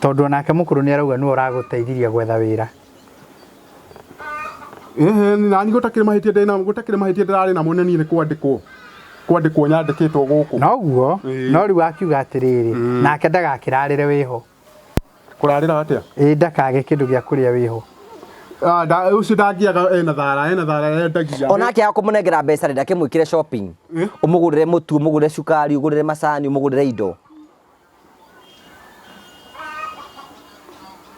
S3: Tondũ onake mũkũrũ nĩ arauga nĩwe ũragũteithirie gwetha wĩra.
S1: Ĩhĩ nani gũtakĩrĩ mahĩtia ndĩ gũtakĩrĩ mahĩtia ndĩrarĩ namo nĩ niĩ nĩ kwandĩkwo. Kwandĩkwo nyandĩkĩtwo gũkũ.
S3: Noguo, no rĩu akiuga atĩrĩrĩ, nake ndagakĩrarĩre wĩho.
S1: Kũrarĩra atĩa?
S3: Ĩĩ ndakage kĩndũ gĩa kũrĩa wĩho.
S1: Ũcio ndangĩaga ena thara, ena thara endagia.
S2: Onake akũmũnengera mbeca rĩ, ndakĩmwĩkĩre shopping. Ũmũgũrĩre mũtu, ũmũgũrĩre cukari, ũgũrĩre macani, ũmũgũrĩre indo.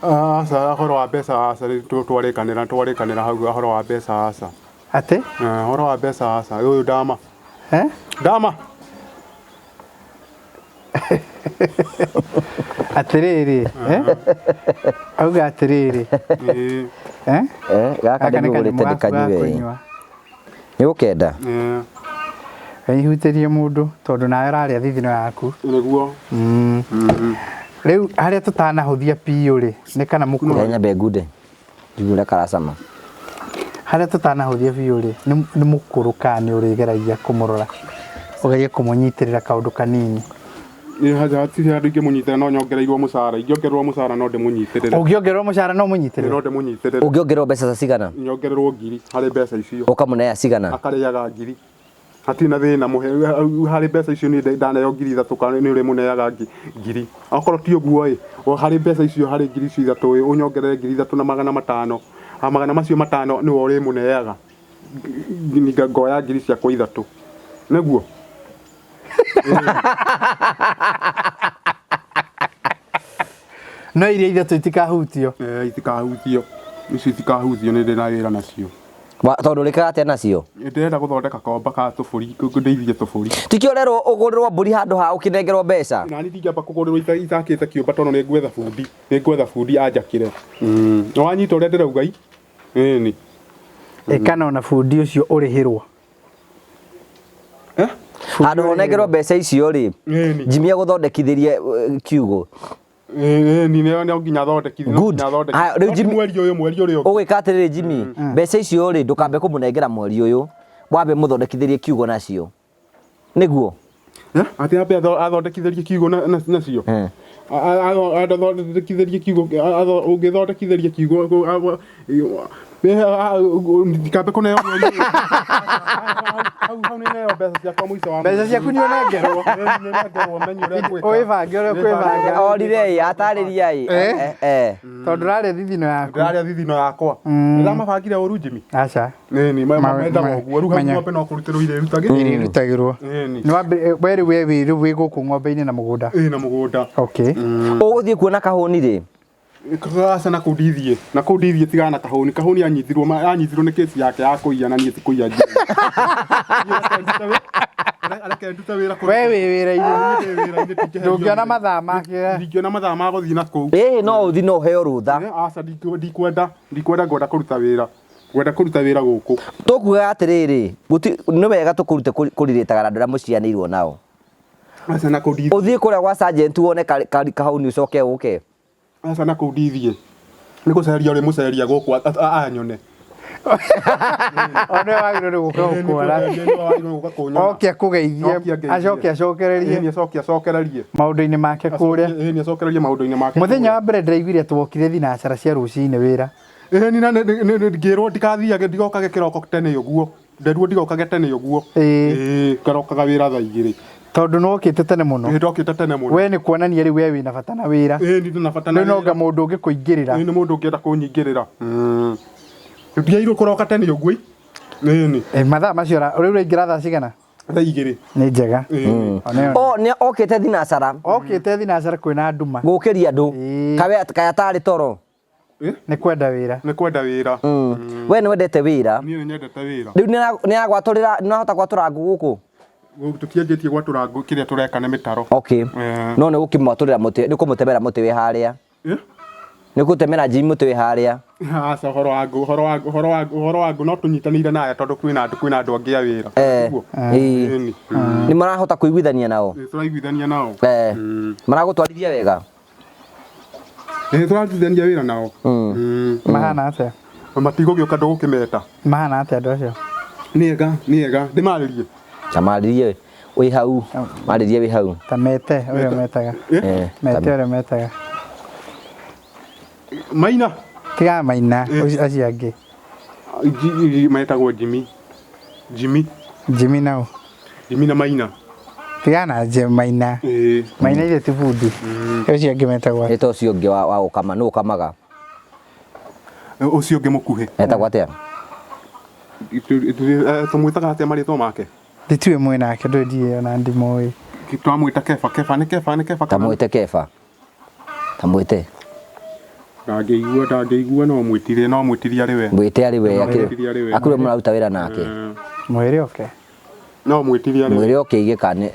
S1: Aca ũhoro wa mbeca aca twarĩkanĩra twarĩkanĩra hau ũhoro wa mbeca aca.
S3: Atĩ?
S1: Ũhoro wa mbeca aca, ũyũ ndama. Ndama.
S3: Atĩrĩrĩ, auga atĩrĩrĩ.
S2: Gaka
S3: Gaka nĩ
S2: ndĩmũgũrĩte
S3: kanyamũ gaku ga
S2: ndĩkanyue.
S3: kũnyua.
S2: Nĩ ũkenda?
S3: Wĩhutĩrie mũndũ tondũ nawe ũrarĩa thithino yaku.
S1: Nĩguo.
S3: Rĩu harĩa tũtanahũthia piũ rĩ, nĩ kana mũkũrũ.
S2: Reke nyambe ngunde. Njigue ũrĩa karacama.
S3: Harĩa tũtanahũthia biũ rĩ, nĩ mũkũrũ kana nĩ ũrĩgeragia kũmũrora, ũgerie kũmũnyitĩrĩra kaũndũ kanini?
S1: Hatirĩ handũ ingĩmũnyitĩrĩra, no nyongereirwo mũcara. Ingĩongererwo mũcara no ndĩmũnyitĩrĩre.
S3: Ũngĩongererwo mũcara no ũmũnyitĩrĩre?
S1: No ndĩmũnyitĩrĩre.
S2: Ũngĩongererwo mbeca ta cigana?
S1: Nyongererwo ngiri harĩ mbeca icio.
S2: Ũkamũnea cigana?
S1: Akarĩaga ngiri. Hatirĩ na thĩna, mũhe harĩ mbeca icio niĩ ndaneo ngiri ithatũ kana nĩ ũrĩmũneaga ngiri. Okorwo ti ũguo ĩ, harĩ mbeca icio harĩ ngiri icio ithatũ ĩ, ũnyongerere ngiri ithatũ na magana matano. Magana macio matano nĩwe ũrĩmũneaga. Ngoya ngiri ciakwa ithatũ. Nĩguo?
S3: No iria ithatũ itikahutio.
S1: Itikahutio. Icio itikahutio, nĩ ndĩ na wĩra nacio.
S2: Tondũ ũrĩkaga atĩa nacio?
S1: Ndĩrenda gũthondeka komba ka tũbũri, ndĩithie tũbũri.
S2: Tikĩo ũrerwo ũgũrĩrwo mbũri handũ ha ũkĩnengerwo mbeca?
S1: Nani ndingĩamba kũgũrĩrwo itakĩte kĩũmba tondũ nĩ ngwetha bundi. Nĩ ngwetha bundi anjakĩre. Nĩ wanyita ũrĩa ndĩrauga i? Ĩni.
S3: Ĩkana ona bundi ũcio ũrĩhĩrwo.
S2: Handũ honengerwo mbeca icio rĩ, Jimmy agũthondekithĩrie kiugũ.
S1: Ĩni, no nginya athondekithie.
S2: Good. Haya, rĩu Jimmy
S1: mweri ũyũ, mweri ũrĩa ũngĩ.
S2: Ũgwĩka atĩrĩrĩ Jimmy, mbeca icio rĩ, ndũkambe kũmũnengera mweri ũyũ, wambe mũthondekithĩrie kiugũ nacio. Nĩguo?
S1: Atĩ ambe athondekithĩrie kiugũ nacio? Athondekithĩrie kiugũ, ũngĩthondekithĩria kiugũ, ndikambe kũneo mweri ũyũ. Hau nĩ neo mbeca ciakwa mũico wa
S3: mweri. Mbeca ciaku nĩ ũnengerwo.
S1: Nĩ ũnengerwo, menye ũrĩa ngwĩka.
S3: Wĩbange ũrĩa ũkwĩbanga.
S2: Orire ĩ, atarĩria ĩ.
S3: Tondũ ndũrarĩa thithino yaku.
S1: Ndĩrarĩa thithino yakwa. Ndĩramabangire ũru Jimmy?
S3: Aca.
S1: Nĩni, mendaga ũguo. Rĩu hau ng'ombe no kũrutĩrwo irĩrutagĩrwo.
S3: Irĩrutagĩrwo. We rĩu we wĩ rĩu wĩ gũkũ ng'ombe-inĩ na mũgũnda.
S1: Ĩ, na mũgũnda.
S3: Okay.
S2: Ũgũthiĩ kuona kahũni rĩ?
S1: Aca, na kũu ndithiĩ. Na kũu ndithiĩ tigana na kahũni. Kahũni anyitirwo anyitirwo nĩ kesi yake ya kũiya na niĩ ti kũiya njũĩ. Reke ndute wĩra kũu.
S3: We wĩ wĩra-inĩ. Ndũngĩona mathaa make.
S1: Ndingĩona mathaa ma gũthiĩ na kũu.
S2: Ĩĩ, no ũthiĩ no ũheo rũtha.
S1: Aca, ndikwenda, ndikwenda, ngwenda kũruta wĩra. Ngwenda kũruta wĩra gũkũ.
S2: Tũkugaga atĩrĩrĩ, nĩ wega tũkũrute kũrirĩtaga na andũ arĩa mũcianĩirwo nao.
S1: Aca, na kũu ndithiĩ.
S2: Ũthiĩ kũrĩa gwa sergeant wone kahũni ũcoke ũke.
S1: Aca, na kũu ndithiĩ. Nĩ gũceria ũrĩ mũceria gũkũ anyone.
S3: One wagĩrĩirwo nĩ gũka gũkuona. Oke akũgeithie, acoke acokererie.
S1: Ĩni, acoke acokererie
S3: maũndũ-inĩ make kũrĩa.
S1: Ĩni, acokererie maũndũ-inĩ make.
S3: Mũthenya wa mbere ndĩraiguire twokire thinacara cia rũcinĩ wĩra.
S1: Ĩni, na ngĩrwo ndigathiage, ndigokage kĩroko tene ũguo. Nderuo ndigokage tene ũguo.
S3: Ĩĩ,
S1: ngarokaga wĩra thaa igĩrĩ.
S3: Tondũ nĩwokĩte tene mũno.
S1: Ĩĩ, ndokĩte tene mũno.
S3: We nĩ kuonania rĩu we wĩna bata na wĩra.
S1: Ĩĩ, ndĩ na bata na
S3: wĩra. Rĩu no anga mũndũ ũngĩ kũingĩrĩra.
S1: Ĩĩ, nĩ mũndũ ũngĩenda kũnyingĩrĩra. Ndiagĩrĩirwo kũroka tene ũguo. Ĩĩ.
S3: Mathaa macio rĩu ũraingĩra thaa cigana?
S1: Thaa igĩrĩ.
S3: Nĩ njega.
S2: O nĩ okĩte thinacara.
S3: Okĩte thinacara kwĩna nduma.
S2: Gũkĩria andũ. Kawe atarĩ toro.
S3: Nĩ kwenda wĩra.
S1: Nĩ kwenda wĩra.
S2: We nĩ wendete wĩra.
S1: Niĩ nĩ nyendete wĩra.
S2: Rĩu nĩ agwatũrĩra, nĩ wahota gwatũra ngũ gũkũ?
S1: Tũtianjĩtie gwatũra ngũ, kĩrĩa tũreka nĩ mĩtaro.
S2: Okay. No nĩ gũkĩmwatũrĩra mũtĩ, nĩ kũmũtemera mũtĩ wĩ harĩa. Nĩ gũtemera Jimmy mũtĩ wĩ harĩa.
S1: Aca, ũhoro wa ngũ, ũhoro wa ngũ, ũhoro wa ngũ, ũhoro wa ngũ no tũnyitanĩire naye tondũ kwĩna andũ, kwĩna andũ angĩ a wĩra.
S2: Ĩĩ. Nĩ marahota kũiguithania nao?
S1: Nĩ tũraiguithania nao.
S2: Maragũtwarithia wega?
S1: Nĩ tũrarutithania wĩra nao.
S3: Mahana atĩa?
S1: Matigũgĩũka ndũgũkĩmeta.
S3: Mahana atĩa andũ acio?
S1: Nĩ ega, nĩ ega. Ndĩmarĩrie.
S2: Ta marĩrie wĩ hau, marĩrie wĩ hau.
S3: Ta mete ũrĩa metaga. Mete ũrĩa metaga.
S1: Maina.
S3: Tiga Maina, acio angĩ.
S1: Metagwo Jimmy. Jimmy.
S3: Jimmy nao.
S1: Jimmy na Maina.
S3: Tiga na Maina. Maina ithe ti bundi. Ũcio ũngĩ metagwo.
S2: Ĩta ũcio ũngĩ wa gũkama, nũ ũkamaga?
S1: Ũcio ũngĩ mũkuhĩ.
S2: Etagwo atĩa?
S1: Tũmwĩtaga atĩa marĩtwa make?
S3: Nditiũĩ mwĩ nake, ndũĩ ndiĩ ona ndimũĩ.
S1: Twamwĩta Kefa, Kefa nĩ Kefa, nĩ Kefa.
S2: Tamwĩte Kefa. Tamwĩte.
S1: Ndangĩigua, ndangĩigua, no mwĩtire, no mwĩtirie arĩ we.
S2: Mwĩte arĩ we, akĩrĩ mũraruta wĩra nake.
S3: Mwĩre oke.
S1: No mwĩtirie arĩ we.
S2: Mwĩre oke aige kana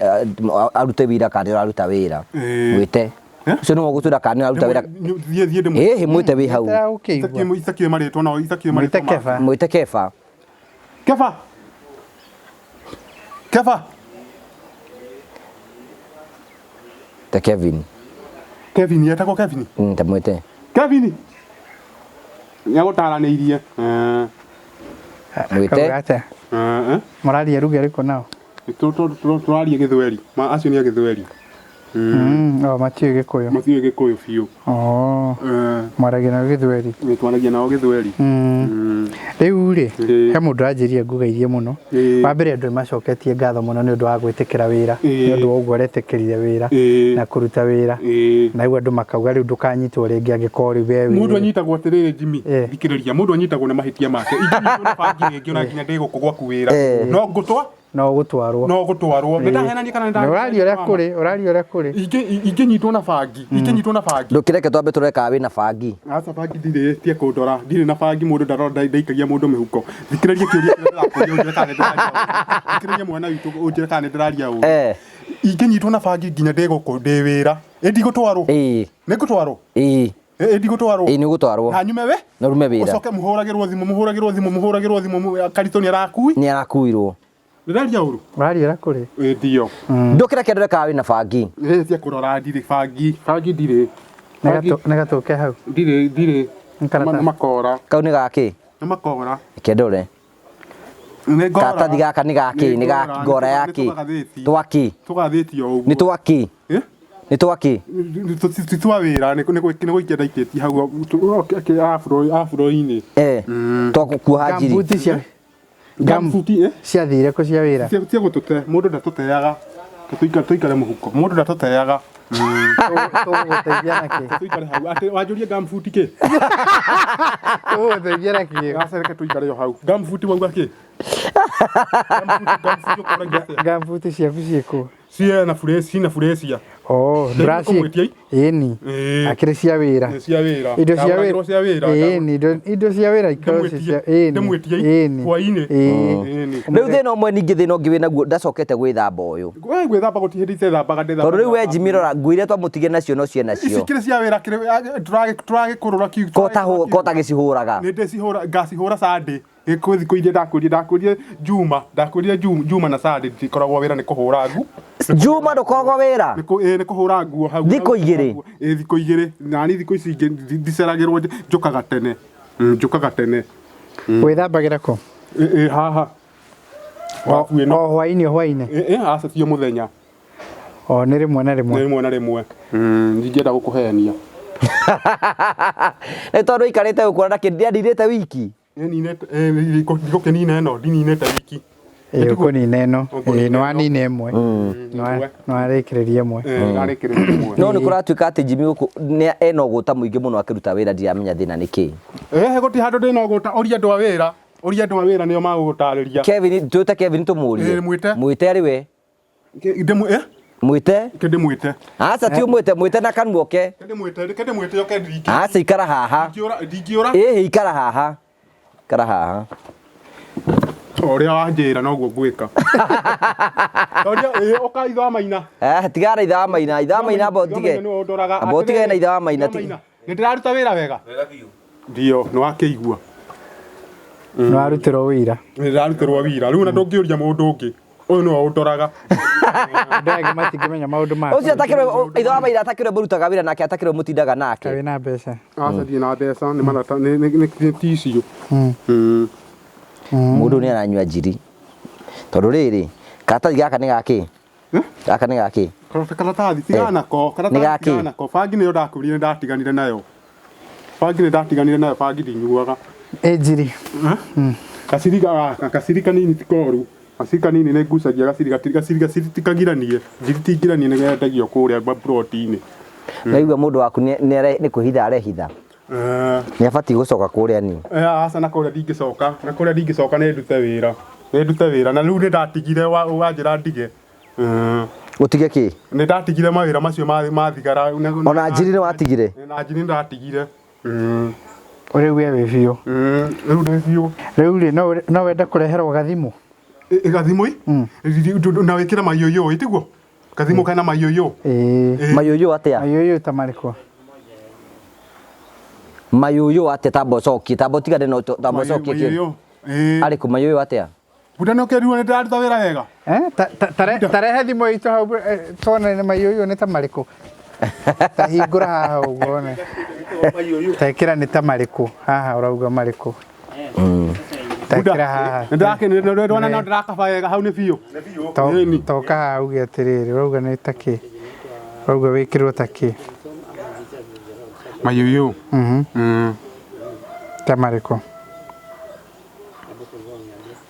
S2: arute wĩra kana ũraruta wĩra. Mwĩte. Ũcio nĩwe ũgũtwĩra kana ũraruta wĩra.
S1: Thiĩ, thiĩ ndĩmwĩte.
S2: Ĩhĩ, mwĩte wĩ hau.
S1: Itakĩũĩ marĩtwa no, itakĩũĩ marĩtwa
S3: make.
S2: Mwĩte Kefa.
S1: Kefa. Kefa.
S2: Ta Kevin.
S1: Kevin, etagwo Kevin?
S2: Ta mwĩte.
S1: Kevin. Nĩ agũtaranĩirie.
S2: Mwĩte.
S3: Kauga atĩa? Mũraria ruga ĩrĩkũ nao?
S1: Tũraria gĩthweri. Ma acio nĩ a gĩthweri.
S3: Oh, matiũĩ gĩkũyũ.
S1: Matiũĩ gĩkũyũ biũ.
S3: Oh, mwaragia nao gĩthweri.
S1: Twaragia nao gĩthweri.
S3: Rĩu rĩ, he mũndũ anjĩrire ngũgeithie mũno. Wa mbere andũ nĩmacoketie ngatho mũno nĩ ũndũ wa gwĩtĩkĩra wĩra, nĩ ũndũ wa ũguo ũretĩkĩrire wĩra na kũruta wĩra. Na rĩu andũ makauga rĩu ndũkanyitwo rĩngĩ angĩkorwo rĩu we wĩ
S1: Mũndũ anyitagwo atĩrĩrĩ Jimmy, thikĩrĩria, mũndũ anyitagwo nĩ mahĩtia make. Ingĩnyitwo na bangi rĩngĩ ona nginya ndĩ gũkũ gwaku wĩra. No ngũtwa?
S3: No ũgũtwarwo.
S1: No ũgũtwarwo. Nĩ ndahenania kana nĩ
S3: Nĩ ũraria ũrĩa kũrĩ, ũraria ũrĩa kũrĩ.
S1: Ingĩnyitwo na bangi, ingĩnyitwo na bangi.
S2: Ndũkĩreke twambe tũrore kana wĩna bangi.
S1: Aca bangi ndirĩ, tie kũndora, ndirĩ na bangi mũndũ ndarora ndaikagia mũndũ mĩhuko. Thikĩrĩria kĩũria kĩrĩa ndĩrakũria ũnjĩre kana nĩ ndĩraria ũru. Thikĩrĩria mwana witũ ũnjĩre kana nĩ ndĩraria ũru. Ingĩnyitwo na bangi nginya ndĩ gũkũ ndĩ wĩra, ĩ ndigũtwarwo? Nĩ ngũtwarwo? Ĩ ndigũtwarwo?
S2: Ĩ nĩ ũgũtwarwo.
S1: Na nyume we?
S2: Na urume wĩra.
S1: Ũcoke mũhũragĩrwo thimũ, mũhũragĩrwo thimũ, mũhũragĩrwo thimũ, Karitũ nĩ arakui?
S2: Nĩ arakuirwo.
S1: Ndĩraria ũru?
S3: Ũraria ũrĩa kũrĩ.
S1: Ĩ ndio.
S2: Ndũkĩreke ndore kana wĩna bangi.
S1: Ĩ tia kũrora ndirĩ bangi, bangi ndirĩ.
S3: Nĩ gatũke hau.
S1: Ndirĩ, ndirĩ. Nĩ makora.
S2: Kau nĩ gakĩ?
S1: Nĩ makora.
S2: Reke ndore.
S1: Nĩ ngora.
S2: Karatathi gaka nĩ gakĩ? Nĩ ga ngora ya kĩ? Twakĩ?
S1: Tũgathĩtio ũguo.
S2: Nĩ twakĩ? Nĩ twakĩ?
S1: Ti twa wĩra, nĩ gũikia ndaikĩtie hau afro-inĩ.
S2: Twa kuoha njiri.
S3: Gambuti cia
S1: Gambuti,
S3: ciathire kũ cia wĩra?
S1: Cia gũtũte, mũndũ ndatũteaga. Tũikare mũhuko. Mũndũ ndatũteaga.
S3: Tũgũgũteithia na kĩ?
S1: Tũikare hau. Atĩ wanjũrie gambuti kĩ?
S3: Tũgũgũteithia na kĩ?
S1: Aca reke tũikare o hau. Gambuti wauga kĩ?
S3: Gambuti ciaku ciĩkũ?
S1: Ciena fureci na furecia.
S3: Oh, ndũraci. Ĩni. Akĩrĩ cia wĩra.
S1: Cia wĩra.
S3: Indo cia wĩra.
S1: Cia wĩra.
S3: Ĩni, indo cia wĩra ikoragwo ci cia ĩni.
S1: Ndĩmwĩtie
S3: Ĩni.
S1: hwainĩ.
S3: Ĩĩ.
S2: Rĩu thĩna ũmwe ningĩ thĩna ũngĩ wĩnaguo ndacokete gwĩthamba ũyũ.
S1: We gwĩthamba gũtirĩ hĩndĩ ithethambaga ndĩthambaga.
S2: Tondũ rĩu we Jimmy rora nguo iria twamũtigire nacio no ciena
S1: Ici
S2: cio.
S1: kĩrĩ cia wĩra kĩrĩ tũragĩkũrũra kiu.
S2: Kota gĩcihũraga.
S1: Nĩ ndĩcihũra ngacihũra Sunday. Kwĩ thikũ iria ndakwĩrire ndakwĩrire Juma ndakwĩrire Juma na Sunday ndikoragwo wĩra nĩ kũhũra ngu.
S2: Juma ndũkoragwo wĩra?
S1: Nĩ kũhũra nguo hau.
S2: Thikũ igĩrĩ?
S1: Ĩ thikũ igĩrĩ. Nani thikũ ici ingĩ ndiceragĩrwo njũkaga tene. Njũkaga tene.
S3: Wĩthambagĩra kũ?
S1: Ĩ haha.
S3: O hwainĩ o hwainĩ?
S1: Ĩ aca ti o mũthenya.
S3: O nĩ rĩmwe na rĩmwe.
S1: Nĩ rĩmwe na rĩmwe. Ndingĩenda gũkũhenia.
S2: Nĩ tondũ ũikarĩte gũkũ na ndĩaninĩte wiki.
S1: Ndigũkĩnina ĩno, ndininĩte wiki.
S3: Ĩ ũkũnina ĩno. Ĩ nĩ wanina ĩmwe. Nĩ warĩkĩrĩria ĩmwe.
S1: Ndarĩkĩrĩria ĩmwe.
S2: No nĩ kũratuĩka atĩ Jimmy gũkũ ena ũgũta mũingĩ mũno akĩruta wĩra ndiramenya thĩna nĩ kĩ.
S1: Gũtirĩ handũ ndĩna ũgũta, ũria andũ a wĩra. Ũria andũ a wĩra nĩo magũgũtarĩria.
S2: Kevin, twĩte Kevin tũmũrie.
S1: Mwĩte.
S2: Mwĩte arĩ we. Mwĩte.
S1: Ndĩmwĩte.
S2: Aca ti ũmwĩte, mwĩte na kanua oke.
S1: Ndĩmwĩte, ndĩmwĩte oke ndingĩũra.
S2: Aca ikara haha.
S1: Ndingĩũra.
S2: Ĩhĩ ikara haha. Ikara haha.
S1: O ũrĩa wanjĩra noguo ngwĩka. Ũka ithe wa Maina.
S2: Tigana na ithe wa Maina, ithe wa Maina amba ũtige. Amba ũtigane na ithe wa Maina.
S1: Nĩ ndĩraruta wĩra wega?
S4: Wega biũ.
S1: Ndio, nĩ wakĩigua.
S3: Nĩ warutĩrwo wĩira.
S1: Nĩ ndĩrarutĩrwo wĩira. Rĩu ona ndũngĩũria mũndũ ũngĩ. Ũyũ nĩwe ũndoraga.
S3: Andũ angĩ matingĩmenya maũndũ maku.
S2: Ũcio atakĩrwo ithe wa Maina atakĩrwo mũrutaga wĩra nake atakĩrwo mũtindaga nake.
S3: Wĩna mbeca.
S1: Aca ndirĩ na mbeca, nĩ marata nĩ ticiũ.
S2: Mũndũ nĩ aranyua njiri. Tondũ rĩrĩ, karatathi gaka nĩ gakĩ? Gaka nĩ gakĩ?
S1: Karatathi tigana nako, karatathi tigana nako. Bangi nĩyo ndakwĩrire nĩ ndatiganire nayo. Bangi nĩ ndatiganire nayo, bangi ndinyuaga.
S3: Ĩ njiri.
S1: Gaciri gaka, gaciri kanini ti koru. Gaciri kanini nĩ ngucagia gaciri gaciri gaciri ti kagiranie. Njiri ti ngiranie nĩ gendagio kũrĩa maburoti-inĩ.
S2: Naigua mũndũ waku nĩ kwĩhitha arehitha. Nĩ abatiĩ gũcoka kũrĩa ni.
S1: Aca na kũrĩa ndingĩcoka, na kũrĩa ndingĩcoka nĩ ndute wĩra. Nĩ ndute wĩra na rĩu nĩ ndatigire wanjĩra ndige.
S2: Ũtige kĩ?
S1: Nĩ ndatigire mawĩra macio ma thigara.
S2: Ona njiri nĩ watigire?
S1: Na njiri nĩ ndatigire.
S3: Rĩu we wĩ biũ.
S1: Rĩu ndĩ biũ.
S3: Rĩu rĩ no wende kũreherwo gathimũ?
S1: Gathimũ ĩ? Na wĩkĩre maiyũyũ ĩ tiguo? Gathimũ kena maiyũyũ.
S2: Maiyũyũ atĩa?
S3: Maiyũyũ ta marĩkũ?
S2: Maiyũyũ atĩa tamba ũcokie, tamba ũtigane na tamba ũcokie kĩ? Arĩkũ maiyũyũ atĩa?
S1: Buda nĩ ũkĩrirwo nĩ ndĩraruta wĩra wega?
S3: Tarehe thimũ itũ hau tuone nĩ maiyũyũ nĩ ta marĩkũ. Ta hingũra haha ũguo wone. Ta ĩkĩra nĩ ta marĩkũ haha ũrauga marĩkũ. Tekĩra haha.
S1: Nĩndona no ndĩrakaba wega hau nĩ biũ. Ĩni.
S3: Toka haha uge atĩrĩrĩ, ũrauga nĩ ta kĩ? Ũrauga wĩkĩrwo ta kĩ?
S1: Mayuyu.
S3: Ta marĩkũ?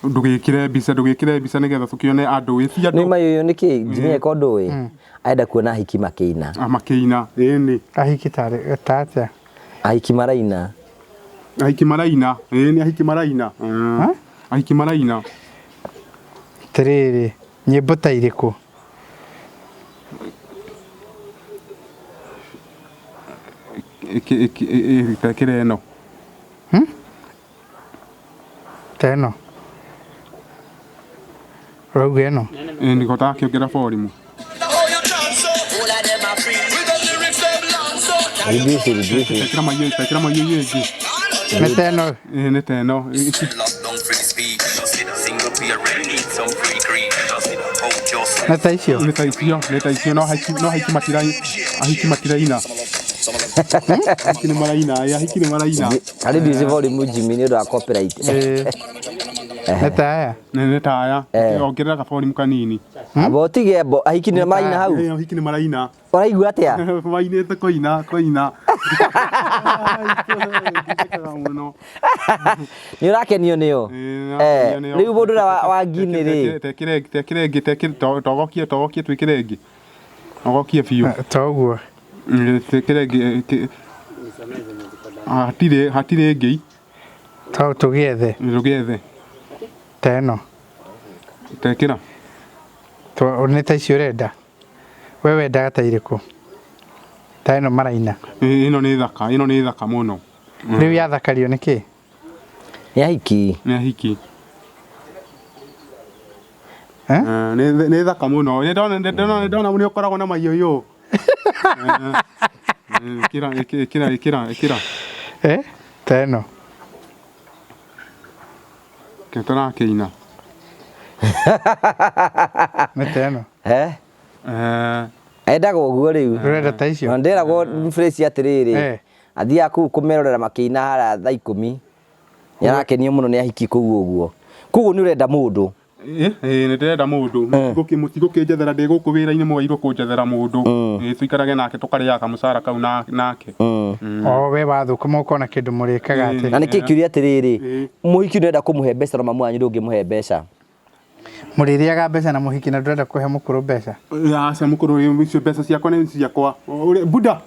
S1: Ndũgĩkĩre mbica, ndũgĩkĩre mbica nĩgetha tũkĩone andũ. Ĩti
S2: Nĩ
S1: andũ
S2: mayũyũ nĩ kĩ Jimmy eka ũndũ ĩ arenda kuona ahiki makĩina.
S1: Ah, makĩina. Ĩni.
S3: Ahiki tarĩ ta atĩa?
S2: Ahiki maraina.
S1: Ahiki maraina. Ĩni ahiki maraina. Ahiki maraina.
S3: Atĩrĩrĩ, nyĩmbo ta irĩkũ?
S1: Tekĩra ĩno.
S3: Ta ĩno? Ũrauga ĩno?
S1: Ĩni ngotakĩongerera volume.
S2: Reduce, reduce.
S1: Tekĩra mayuyu, tekĩra mayuyu ĩngĩ.
S3: Nĩ ta ĩno?
S1: Ĩĩ nĩ ta ĩno.
S3: Nĩ ta icio?
S1: Nĩ ta icio, nĩ ta icio no ahiki no ahiki matiraina, ahiki matiraina. Ahiki nĩ maraina, ĩ ahiki nĩ maraina.
S2: Reduce volume Jimmy nĩ ũndũ wa copyright.
S3: Ĩĩ. Nĩ ta aya?
S1: Nĩ ta aya. Ongerera ka volume kanini.
S2: Amba ũtige mbo ahiki nĩ maraina hau.
S1: Ĩ ahiki nĩ maraina.
S2: Ũraigua atĩa?
S1: Mainĩte kũina, kũina. Ndĩkaga mũno.
S2: Nĩ ũrakenio nĩo?
S1: Ĩĩ, nĩo.
S2: Rĩu mũndũ ũrĩa wa ngini rĩ.
S1: Tekĩra ĩngĩ, tekĩra ĩngĩ, tekĩra togokie, togokie twĩkĩre ĩngĩ. Togokie biũ.
S3: Ta ũguo.
S1: Tekĩra ĩngĩ. Hatirĩ, hatirĩ ĩngĩ.
S3: Ta tũgĩethe.
S1: Tũgĩethe.
S3: Ta ĩno.
S1: Tekĩra.
S3: Nĩ ta icio ũrenda? We wendaga ta irĩkũ? Ta ĩno maraina.
S1: Ĩno nĩ thaka, ĩno nĩ thaka mũno.
S3: Rĩu yathakario nĩ kĩ?
S2: Nĩ ahiki.
S1: Nĩ ahiki. Nĩ thaka mũno. Nĩ ndona ndona nĩ ũkoragwo na maiyũyũ. Ĩkĩra ĩkĩra ĩkĩra ĩkĩra.
S3: Ta ĩno.
S1: Ke tũrakĩina.
S3: Nĩ ta ĩno.
S2: Endaga ũguo rĩu.
S3: Ũrenda ta icio?
S2: Ndĩragwo phrase atĩrĩrĩ. Athiaga kũu kũmerorera makĩina harĩa thaa ikũmi. Nĩ arakenio mũno nĩ ahiki kũu ũguo. Koguo nĩ ũrenda mũndũ.
S1: Ĩĩ nĩ ndĩrenda mũndũ. Mũtigũkĩnjethera ndĩ gũkũ wĩra-inĩ mwagĩrĩirwo kũnjethera mũndũ. Ĩĩ tũikarage nake tũkarĩaga kamũcara kau nake.
S3: O we wathũkũma ũkona kĩndũ mũrĩkaga atĩ.
S2: Na nĩkĩ kĩũria atĩrĩrĩ, mũhiki nĩ ũrenda kũmũhe mbeca na mamu wanyu ndũngĩmũhe mbeca.
S3: Mũrĩrĩaga mbeca na mũhiki na ndũrenda kũhe mũkũrũ mbeca.
S1: Aca mũkũrũ icio mbeca ciakwa nĩ ciakwa. Buda,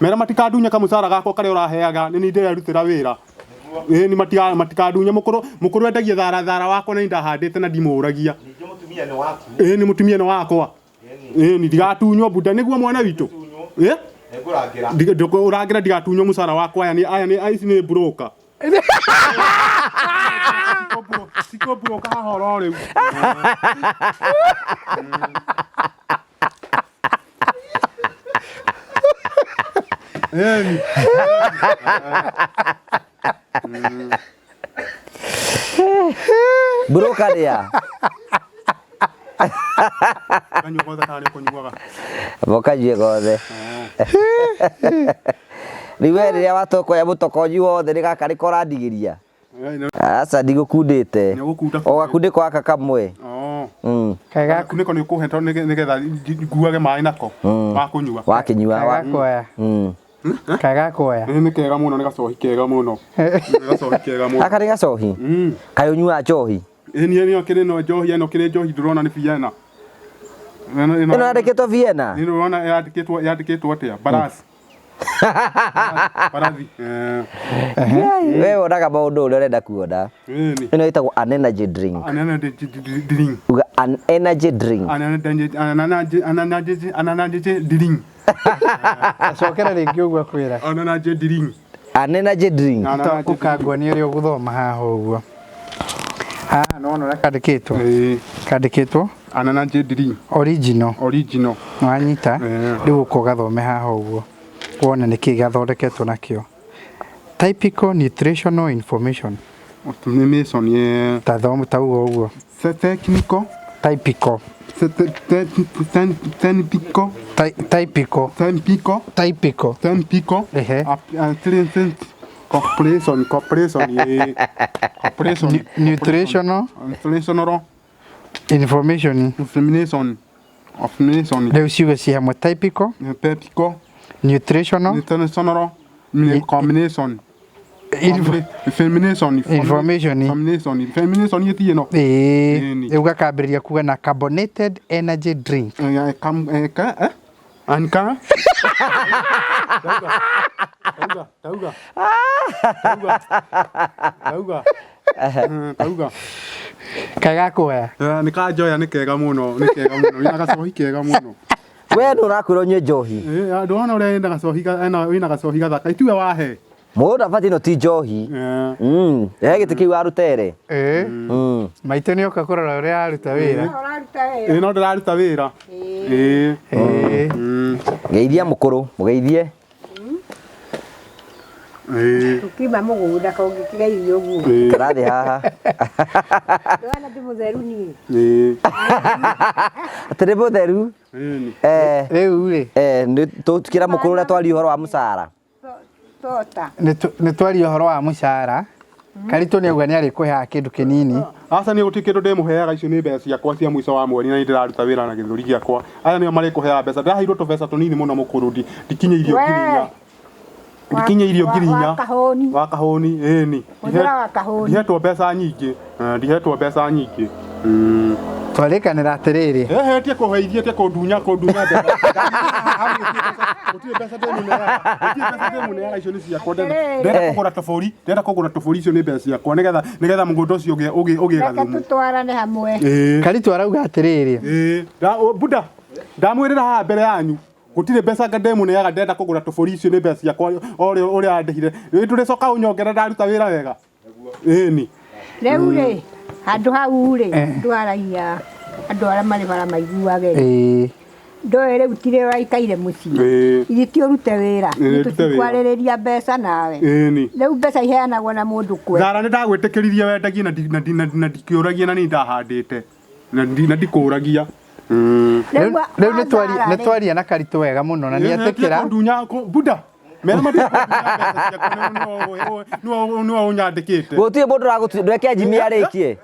S1: mera matikandunye kamũcara gakwa karĩa ũraheaga nĩ niĩ ndĩrerutĩra wĩra. Ĩĩ nĩ matikandunye mũkũrũ, mũkũrũ endagia thara thara wakwa na nĩ ndahandĩte na ndimũragia.
S5: Ningĩ mũtumia nĩ waku.
S1: Ĩĩ nĩ mũtumia nĩ wakwa. Ĩĩ nĩ ndigatunywo Buda nĩguo mwana witũ. Ĩĩ?
S5: Nĩngũrangĩra.
S1: Ũrangĩra ndigatunywo mũcara wakwa aya nĩ aya nĩ ici nĩ broker. Cikũ broker haha oro rĩu. Ĩni.
S2: Broker rĩa.
S1: Kanyua gothe karĩ ũkũnyuaga.
S2: Mũkanyue gothe. Rĩu we rĩrĩa watokoya mũtokonyi wothe nĩ gaka nĩko ũrandigĩria. Aca ndigũkundĩte. O gakundĩko gaka kamwe.
S1: Gakunĩko nĩ ũkũhe tondũ nĩgetha nguage maĩ nako. Wa kũnyua.
S2: Wakĩnyua.
S3: Gakuoya. Kagakuoya.
S1: Nĩ kega mũno, nĩ gacohi kega mũno. Nĩ gacohi kega mũno.
S2: Gaka nĩ gacohi? Kaĩ ũnyuaga njohi?
S1: Ĩĩ niĩ nĩ kĩrĩ no njohi ĩno kĩrĩ njohi ndĩrona nĩ Vienna.
S2: Ĩno yandĩkĩtwo Vienna?
S1: Ĩno ũrona yandĩkĩtwo yandĩkĩtwo atĩa? Barathi. Barathi.
S2: We wonaga maũndũ ũrĩa ũrenda kuona. Ĩno ĩtagwo an energy drink.
S1: An energy drink.
S2: Uga an energy drink.
S1: An energy an energy an energy an energy drink.
S3: Cokera rĩngĩ ũguo akwĩra.
S1: An energy drink.
S2: An energy drink.
S3: Ũkangua nĩ ũrĩa ũgũthoma haha ũguo. Haha no ũrĩa kandĩkĩtwo. Kandĩkĩtwo
S1: An energy drink.
S3: Original.
S1: Original.
S3: Wanyita rĩu ũka ũgathome haha ũguo wone nĩkĩ gathondeketwo nakĩo. Typical nutritional information.
S1: Information yeah.
S3: Ta thoma ta ugo ũguo.
S1: Technical.
S3: Typical.
S1: Typical.
S3: Typical.
S1: Typical.
S3: Typical.
S1: Typical.
S3: Ehe.
S1: Corporation, corporation, ĩĩ. Corporation.
S3: Nutritional
S1: Nutritional
S3: information.
S1: Information. Information.
S3: Rĩu ciugo ci hamwe typical
S1: Typical
S3: nutritional
S1: nutritional combination. Information.
S3: Information.
S1: Information. Information ĩti ĩno.
S3: Ĩĩ,
S1: Ĩni.
S3: rĩu gakambĩrĩria kuga na carbonated energy drink.
S1: Eh, kam eh, ka eh? Anka? Tauga. Tauga. Tauga. Tauga. Tauga. Tauga.
S3: Kaĩ gakũoya?
S1: Eh, nĩ kanjoya nĩ kega mũno, nĩ kega mũno. Wĩna gacohi kega mũno.
S2: We nũ ũrakwĩra ũnyue njohi?
S1: Eh, ndona ũrĩa ena gacohi ena wĩna gacohi gathaka. Itiwe wahe.
S2: Mũndũ abatiĩ ĩno ti njohi.
S1: Eh.
S2: He gĩtĩ kĩu warutere.
S3: Ĩĩ. Maitũ nĩ oka kũrora ũrĩa aruta wĩra.
S6: Ũraruta wĩra.
S1: Ĩĩ no ndĩraruta wĩra. Ĩĩ.
S3: Ĩĩ.
S2: Geithia mũkũrũ, mũgeithie.
S1: Ĩĩ.
S6: Tũkiuma mũgũnda kũngĩkĩgeithio ũguo.
S1: Ĩĩ.
S2: Karathĩ haha.
S6: Ndona ndĩ mũtheru niĩ.
S1: Ĩĩ.
S2: Atĩ nĩ mũtheru.
S1: Ĩĩ.
S2: Eh,
S3: Rĩu rĩ,
S2: eh, nĩ tũkĩra mũkũrũ ũrĩa twaria ũhoro wa mũcara.
S6: Tota.
S3: nĩ twaria ũhoro wa mũcara. Karitũ nĩ auga nĩ arĩkũheaga kĩndũ kĩnini.
S1: Aca nĩ gũtirĩ kĩndũ ndĩmũheaga, icio nĩ mbeca ciakwa cia mũico wa mweri na nĩ ndĩraruta wĩra na gĩthũri gĩakwa. Aya nĩo marĩkũheaga mbeca. Ndĩraheirwo tũbeca tũnini mũno mũkũrũ, ndikinyĩirio ngiri inya. Ndikinyĩirio ngiri inya.
S6: Wa kahũni.
S1: Wa kahũni, ĩni.
S6: Hũthĩra wa kahũni.
S1: Ndihetwo mbeca nyingĩ. Ndihetwo mbeca nyingĩ.
S3: Twarĩkanĩra atĩrĩrĩ.
S1: Ehe, tie kũheithia, tie kũndunya, kũndunya mbeca. Gũtirĩ mbeca ndĩmũneaga. Gũtirĩ mbeca ndĩmũneaga, icio nĩ ciakwa. Ndĩrenda kũgũra tũbũri, ndĩrenda kũgũra tũbũri, icio nĩ mbeca ciakwa nĩgetha nĩgetha mũgũnda ũcio ũgĩe ũgĩe ũgĩe
S6: Reke
S1: gathumu.
S6: tũtwarane hamwe.
S1: Ĩĩ.
S3: Karitũ arauga atĩrĩrĩ.
S1: Ĩĩ. Buda, ndamwĩrĩra haha mbere yanyu. Gũtirĩ mbeca nga ndĩmũneaga, ndĩrenda kũgũra tũbũri, icio nĩ mbeca ciakwa ũrĩa ũrĩa andĩhire. Rĩu ndũrĩcoka ũnyongerera ndaruta wĩra wega. Ĩni.
S6: Rĩu rĩ, handũ hau rĩ, ndwaragia andũ arĩa marĩ bara maiguage.
S3: Ĩĩ.
S6: Ndoĩ rĩu tirĩ waikaire mũciĩ.
S1: Ĩĩ.
S6: Ithuĩ ti ũrute wĩra.
S1: Ĩĩ, ndute wĩra.
S6: Tũtikwarĩrĩria mbeca nawe.
S1: Ĩni.
S6: Rĩu mbeca iheanagwo na mũndũ kwe.
S1: Thara nĩ ndagwĩtĩkĩririe wendagie na ndikĩũragia na nĩ ndahandĩte na ndikũragia.
S6: Rĩu
S3: Rĩu nĩ twaria na Karitũ wega mũno na nĩ etĩkĩra.
S1: Kũndunya Buda mera mbeca ciakwa nĩwe ũnyandĩkĩte.
S2: Gũtirĩ mũndũ ũragũtu ndweke Jimmy arĩkie.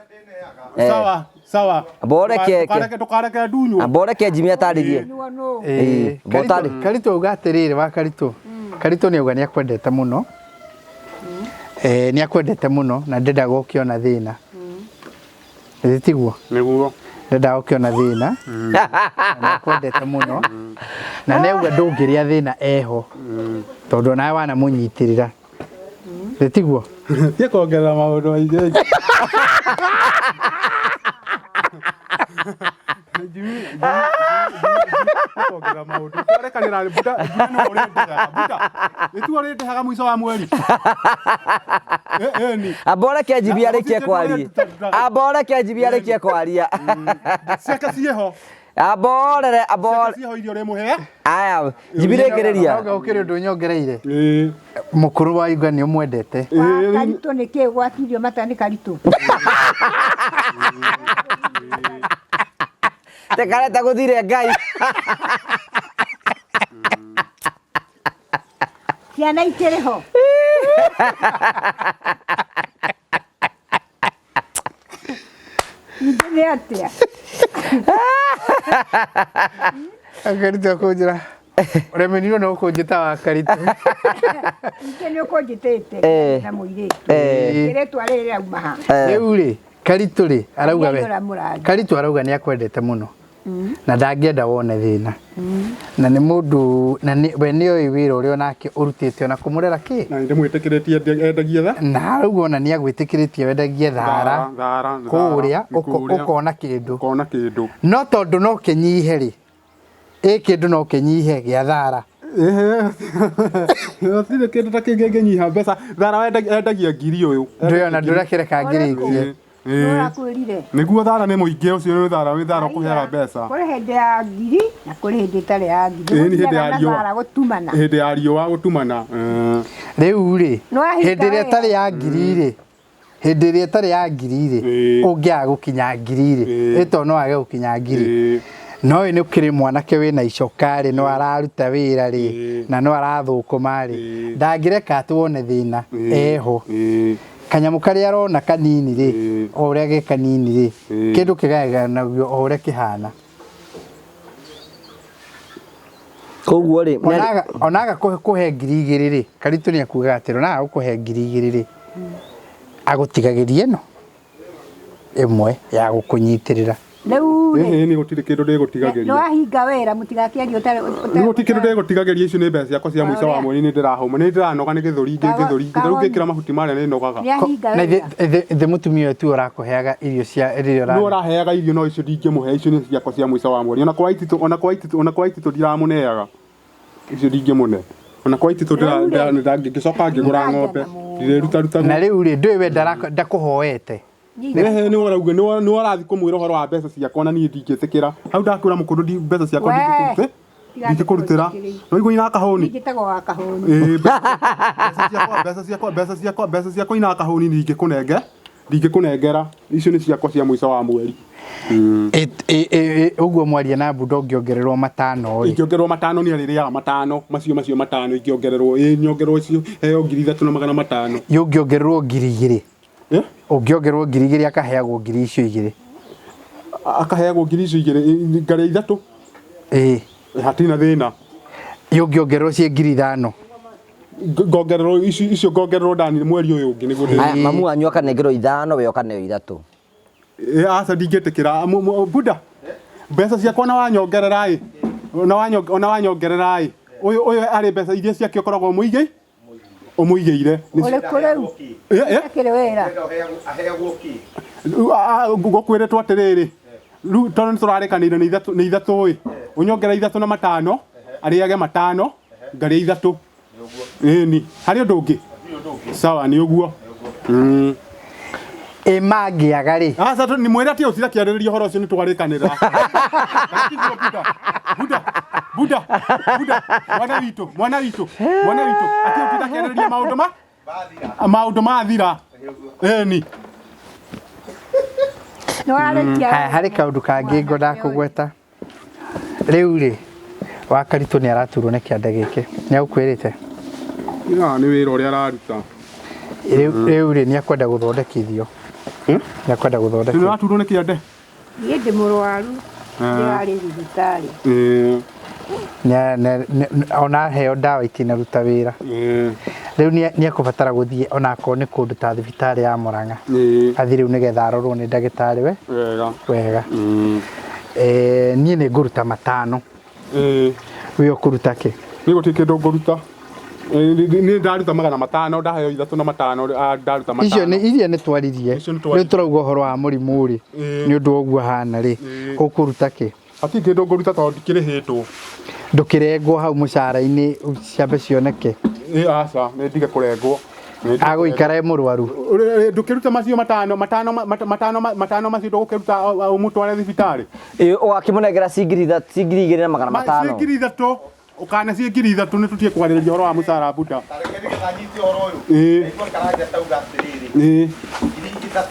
S1: Sawa sawa.
S2: Amboreke
S1: Ndũkareke ndunywo.
S2: Amboreke Jimmy atarĩrie.
S3: Ĩĩ. Karitũ auga atĩrĩrĩ wa Karitũ. Karitũ nĩ auga nĩ akwendete mũno. Nĩ akwendete mũno na ndendaga ũkĩona thĩna. Ĩĩ tiguo?
S1: Nĩguo.
S3: Ndendaga ũkĩona thĩna. Na nĩ akwendete mũno. Na nĩ auga ndũngĩrĩa thĩna eho. Tondũ nawe wanamũnyitĩrĩra. Ĩĩ tiguo?
S1: Tie kuongerera maũndũ maingĩ. Kuongerera maũndũ. Twarekanĩra Buda, Buda nĩwe ũrĩndĩhaga. Buda, nĩtuo ũrĩndĩhaga mũico wa mweri. Ĩni.
S2: Amboreke Jimmy arĩkie kwaria. Amboreke Jimmy arĩkie kwaria.
S1: Ciake ciĩho.
S2: Amborere, ambore.
S1: Ciake ciĩho iria ũrĩmũhe.
S2: Aya, Jimmy rĩngĩrĩria.
S3: Noga ũkĩrĩ ũndũ nyongereire. Mũkũrũ wa Igwa nĩ ũmwendete.
S6: Karitũ nĩ kĩ gwatirio mata nĩ Karitũ.
S2: Tekareta gũthire Ngai.
S6: Ciana ikĩrĩ ho. Ningĩ nĩ atĩa?
S3: Karitũ akũnjĩra ũremenirwo no ũkũnjĩta wa Karitũ.
S6: Ningĩ nĩ ũkũnjĩtĩte na mũirĩtu. Rĩtwa rĩrĩ rĩrauma ha?
S3: Rĩu rĩ, Karitũ rĩ, arauga we. Karitũ arauga nĩ akwendete mũno. Na ndangĩenda wone thĩna. Na nĩ mũndũ na we nĩ oĩ wĩra ũrĩa onake ũrutĩte ona kũmũrera kĩ.
S1: Na ndĩmwĩtĩkĩrĩtie endagie tha.
S3: Na arauga ona nĩ agwĩtĩkĩrĩtie wendagie thara.
S1: Thara.
S3: Kũrĩa ũkona kĩndũ.
S1: Ũkona kĩndũ.
S3: No tondũ no kĩnyihe rĩ, ĩ kĩndũ no kĩnyihe gĩa thara.
S1: Gũtirĩ kĩndũ ta kĩngĩ kĩngĩnyiha mbeca. Thara endagia ngiri ũyũ.
S3: Ndũyona ndũrakĩreka ngiri
S6: Nĩũrakwĩrire.
S1: Nĩguo thara nĩ mũingĩ ũcio nĩ thara wĩ thara ũkũheaga mbeca.
S6: Kũrĩ hĩndĩ ya ngiri na kũrĩ hĩndĩ ĩtarĩ ya ngiri.
S1: Ĩĩ nĩ hĩndĩ ya riũa.
S6: Thara gũtumana.
S1: Hĩndĩ ya riũa gũtumana.
S3: Rĩu rĩ, hĩndĩ ĩrĩa ĩtarĩ ya ngiri rĩ, hĩndĩ ĩrĩa ĩtarĩ ya ngiri rĩ, ũngĩaga gũkinya ngiri rĩ, ĩ to no wage gũkinya ngiri. No ĩ nĩ ũkĩrĩ mwanake wĩna icoka rĩ, no araruta wĩra rĩ, na no arathũkũma rĩ, ndangĩreka atĩ wone thĩna eho. Kanyamũ karĩa arona kanini rĩ, o ũrĩa ge kanini rĩ, kĩndũ kĩgayanagio o ũrĩa kĩhana.
S2: Koguo rĩ,
S3: Onaga kũhe 2000 rĩ, Karitũ nĩ akugaga atĩrĩ, onaga gũkũhe 2000 rĩ, agũtigagĩria ĩno ĩmwe ya gũkũnyitĩrĩra.
S6: Rĩu rĩ,
S1: Ĩhĩ nĩ gũtirĩ kĩndũ ndĩgũtigagĩria.
S6: Nĩ wahinga wĩra mũtigakĩarie ũtarĩ.
S1: Nĩ gũtirĩ kĩndũ ndĩgũtigagĩria, icio nĩ mbeca ciakwa cia mũico wa mweri, nĩ ndĩrahũma, nĩ ndĩranoga nĩ gĩthũri, gĩthũri rĩu ngĩkĩra mahuti marĩa nĩ nogaga.
S6: Nĩ ahinga
S3: Na
S6: wĩra.
S3: ithe mũtumia ũyũ tiwe ũrakũheaga irio cia rĩrĩa
S1: Nĩ
S3: ũra
S1: ũraheaga irio, no icio ndingĩmũhe, icio nĩ ciakwa cia mũico wa mweri. Ona kwa ititũ, ona kwa ititũ, ona kwa ititũ ndiramũneaga. Icio ndingĩmũne. Ona kwa ititũ ngĩcoka ngĩgũra ng'ombe, ndirĩrutaruta.
S3: Na rĩu rĩ, ndũĩ we ndakũhoete.
S1: Ehe, nĩ ũrauga nĩ ũrathiĩ kũmwĩra ũhoro wa mbeca ciakwa na niĩ ndingĩtĩkĩra. Hau ndakwĩra mũkũndũ mbeca ciakwa
S6: We.
S1: ndingĩkũrutĩra. No igua ina kahũni.
S6: Njĩtagwo wa kahũni.
S1: Ĩĩ, mbeca ciakwa, mbeca ciakwa, mbeca ciakwa, mbeca ciakwa ina kahũni ndingĩkũnenge, ndingĩkũnengera. Icio nĩ ciakwa cia mũico wa mweri.
S3: Ũguo mwaria na Buda ũngĩongererwo 5 rĩ.
S1: Ingĩongererwo 5 nĩ arĩrĩaga 5, macio 5 ingĩongererwo, ĩĩ nyongererwo icio heo 3500.
S3: Ũngĩongererwo 2000.
S1: Eh?
S3: Ũngĩongererwo 2000 akaheagwo ngiri icio igĩrĩ.
S1: Akaheagwo ngiri icio igĩrĩ, ngarĩa 3.
S3: Ĩĩ.
S1: Hatirĩ na thĩna.
S3: Ũngĩongererwo ciĩ 5000.
S1: Ngongererwo icio ngongererwo ndani mweri ũyũ ũngĩ nĩguo ndĩ.
S2: Aya, mamu wanyu akanengerwo 5, we ũkaneo 3.
S1: Ĩĩ, aca ndingĩtĩkĩra. Buda, mbeca ciakwa na wanyongerera ĩ, ona wanyongerera ĩ, ũyũ arĩ mbeca iria ciake ũkoragwo ũmũigĩ ũmũigĩire.
S6: Ũrĩkũ rĩu? Akĩrĩ wĩra.
S5: Aheagwo kĩ?
S1: Ngũkwĩrĩtwo atĩrĩrĩ, rĩu tondũ nĩ tũrarĩkanĩire nĩ 3, nĩ 3 ĩ, ũnyongere 3 na 5, arĩage 5, ngarĩa 3. Ĩni, harĩ ũndũ ũngĩ? Sawa, nĩ ũguo.
S3: Ĩ mangĩaga rĩ?
S1: Aca, nĩ mwĩre atĩ ũtira kĩarĩrĩria ũhoro ũcio nĩ twarĩkanĩra. Buda, Buda, Buda, mwana witũ, mwana witũ, mwana witũ, atĩ ũtira kĩarĩrĩria maũndũ ma? Maũndũ mathira. Ĩni.
S6: Nĩ warĩkia.
S3: Haya, harĩ kaũndũ kangĩ ngwendaga kũgweta. Rĩu rĩ, wa Karitũ nĩ araturwo nĩ kĩande gĩkĩ. Nĩ agũkwĩrĩte?
S1: Ya, nĩ wĩra ũrĩa araruta.
S3: Rĩu rĩ, nĩ akwenda gũthondekithio. Nĩ akwenda
S1: Nĩ
S3: gũthondekithio.
S1: ũraturwo nĩ kĩande?
S6: Niĩ ndĩ mũrwaru, ndĩrarĩ thibitarĩ.
S3: Ona aheo ndawa itinaruta wĩra. Rĩu nĩ ekũbatara gũthiĩ ona akorwo nĩ kũndũ ta thibitarĩ ya Murang'a. Athiĩ rĩu nĩgetha arorwo nĩ ndagĩtarĩ we.
S1: Wega.
S3: Wega. Niĩ nĩ ngũruta 5. We ũkũruta kĩ?
S1: Niĩ gũtirĩ kĩndũ ngũruta. Niĩ ndaruta 500, ndaheo 3 na 5, ndaruta 5.
S3: Icio nĩ iria nĩ twaririe. Rĩu tũrauga ũhoro wa mũrimũ rĩ, nĩ ũndũ wa ũguo hana rĩ, ũkũruta kĩ?
S1: Hatirĩ kĩndũ ngũruta tondũ ndikĩrĩhĩtwo.
S3: Ndũkĩrengwo hau mũcara-inĩ ciambe cioneke.
S1: Ĩĩ, aca, nĩ ndige kũrengwo.
S3: Agũikara e mũrwaru.
S1: Ndũkĩruta macio 5, 5, 5, 5 macio ndũgũkĩruta ũmũtware thibitarĩ.
S2: Ĩĩ, ũgakĩmũnengera ci 2500 na magana matano.
S1: Ci 3000. Ũkana ci 3000 nĩ tũtige kwarĩrĩria ũhoro wa mũcara Buda.
S5: Tareke nĩgetha nyite ũhoro ũyũ.
S1: Ĩĩ.
S5: Ndaigua Karanja tauga atĩrĩrĩ.
S1: Ĩĩ.
S5: 3000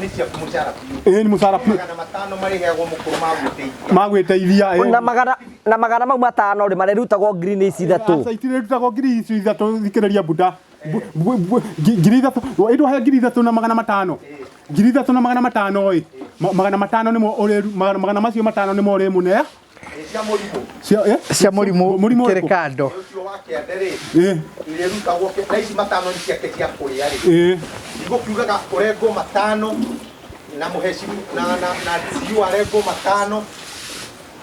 S5: nĩ ciaku mũcara biũ.
S1: Ĩĩ, nĩ mũcara biũ.
S5: 500 marĩheagwo mũkũrũ ma gwĩteithia.
S1: Ma gwĩteithia, ĩĩ.
S2: Na magana mau 5 rĩ, marĩrutagwo ngiri nĩ ici 3.
S1: Aca, itirĩrutagwo ngiri ici 3, thikĩrĩria Buda. 3000, ĩndũ he 3500 na magana 5. 3500 na magana 5 ĩ. 500 nĩmo ũrĩru, magana macio 5 nĩmo ũrĩmũnea.
S5: Cia mũrimũ.
S1: Cia, eh?
S3: Cia mũrimũ
S1: Mũrimũ
S3: kĩrĩ
S1: ũrĩkũ?
S3: kando.
S5: Ũcio wa kĩande rĩ.
S1: Ĩĩ.
S5: Irĩrutagwo na ici 5 nĩ ciake cia kũrĩa rĩ.
S1: Ĩĩ.
S5: Igũkiugaga ũrengwo 5 na mũhecimu na na na DCU arengwo 5,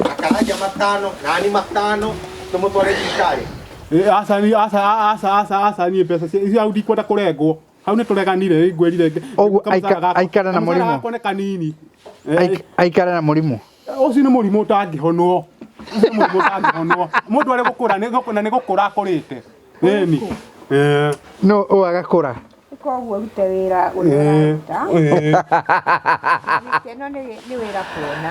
S5: Akaranja 5, nani 5, tũmũtware thibitarĩ.
S1: Ĩĩ, aca, ni, aca, aca, aca, aca, niĩ mbeca cia, icio hau ndikwenda kũrengwo. Hau nĩ tũreganire, ngwĩrire
S3: Ũguo
S1: kamũcara gakwa-
S3: aikara na
S1: kamũcara
S3: mũrimũ.
S1: gakwa nĩ kanini.
S3: Aikara na mũrimũ.
S1: Ũcio nĩ mũrimũ ũtangĩhonwo. Ũcio nĩ mũrimũ ũtangĩhonwo. Mũndũ arĩ gũkũra, nĩ gũkũra, na nĩ gũkũra akũrĩte. Ĩni.
S3: No, ũũ agakũra.
S6: Koguo ũrute wĩra ũrĩa ũraruta. Gĩkeno nĩ wĩra kuona.